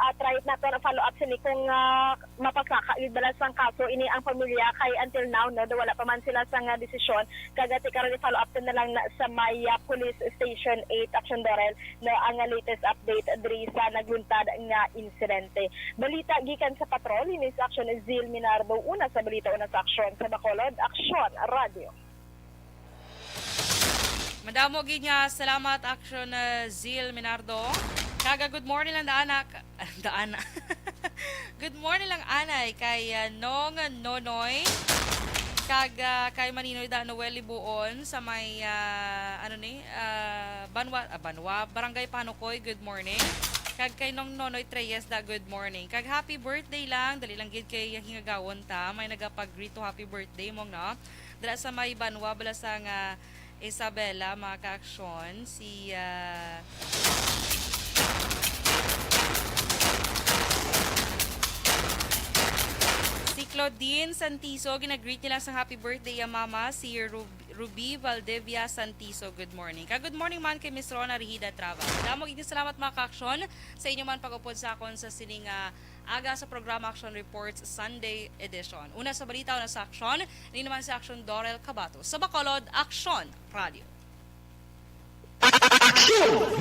ah, try nato na follow up sini kung, ah, mapasaka gid bala sang kaso ini ang pamilya, kay until now, no, do wala pa man sila sa nga desisyon. Kag ati karon i-follow up to na lang na sa may, ah, Police Station eight, Action Dorel, no, ang, ah, latest update diri sa nagluntad nga insidente. Balita gikan sa patrol, ini si Action Zil Minardo, una sa balita, una sa aksyon, sa Bacolod, Aksyon Radio. Madamo gid nga salamat, Action, uh, Zil Minardo. Kaga, good morning lang daan, ah, ka-, daan, ah. Good morning lang, anay, kay, uh, Nong Nonoy. Kag, uh, kay Maninoy da Noel Libuon sa may, uh, ano ni, uh, Banwa, ah, Banwa, Barangay Panukoy, good morning. Kag kay Nong Nonoy Treyes da, good morning. Kag happy birthday lang, dali lang gid kay hingagawon ta, may nagapag-greet to happy birthday mong, no? Dira sa may Banwa, bala sa nga Isabela, mga ka-aksyon, si, ah, si Claudine Santiso, ginagreet nila sa happy birthday ang mama, si Rub-, Ruby Valdivia Santiso. Good morning. Ka good morning man kay Miss Rona Rihida Trava. Damo gid salamat, mga ka-aksyon, sa inyo man pag-upod sa akon sa sining, ah, aga sa programa Action Reports Sunday Edition. Una sa balita, una sa aksyon, ini naman si Aksyon Dorel Cabato. Sa Bacolod, Aksyon Radio. Aksyon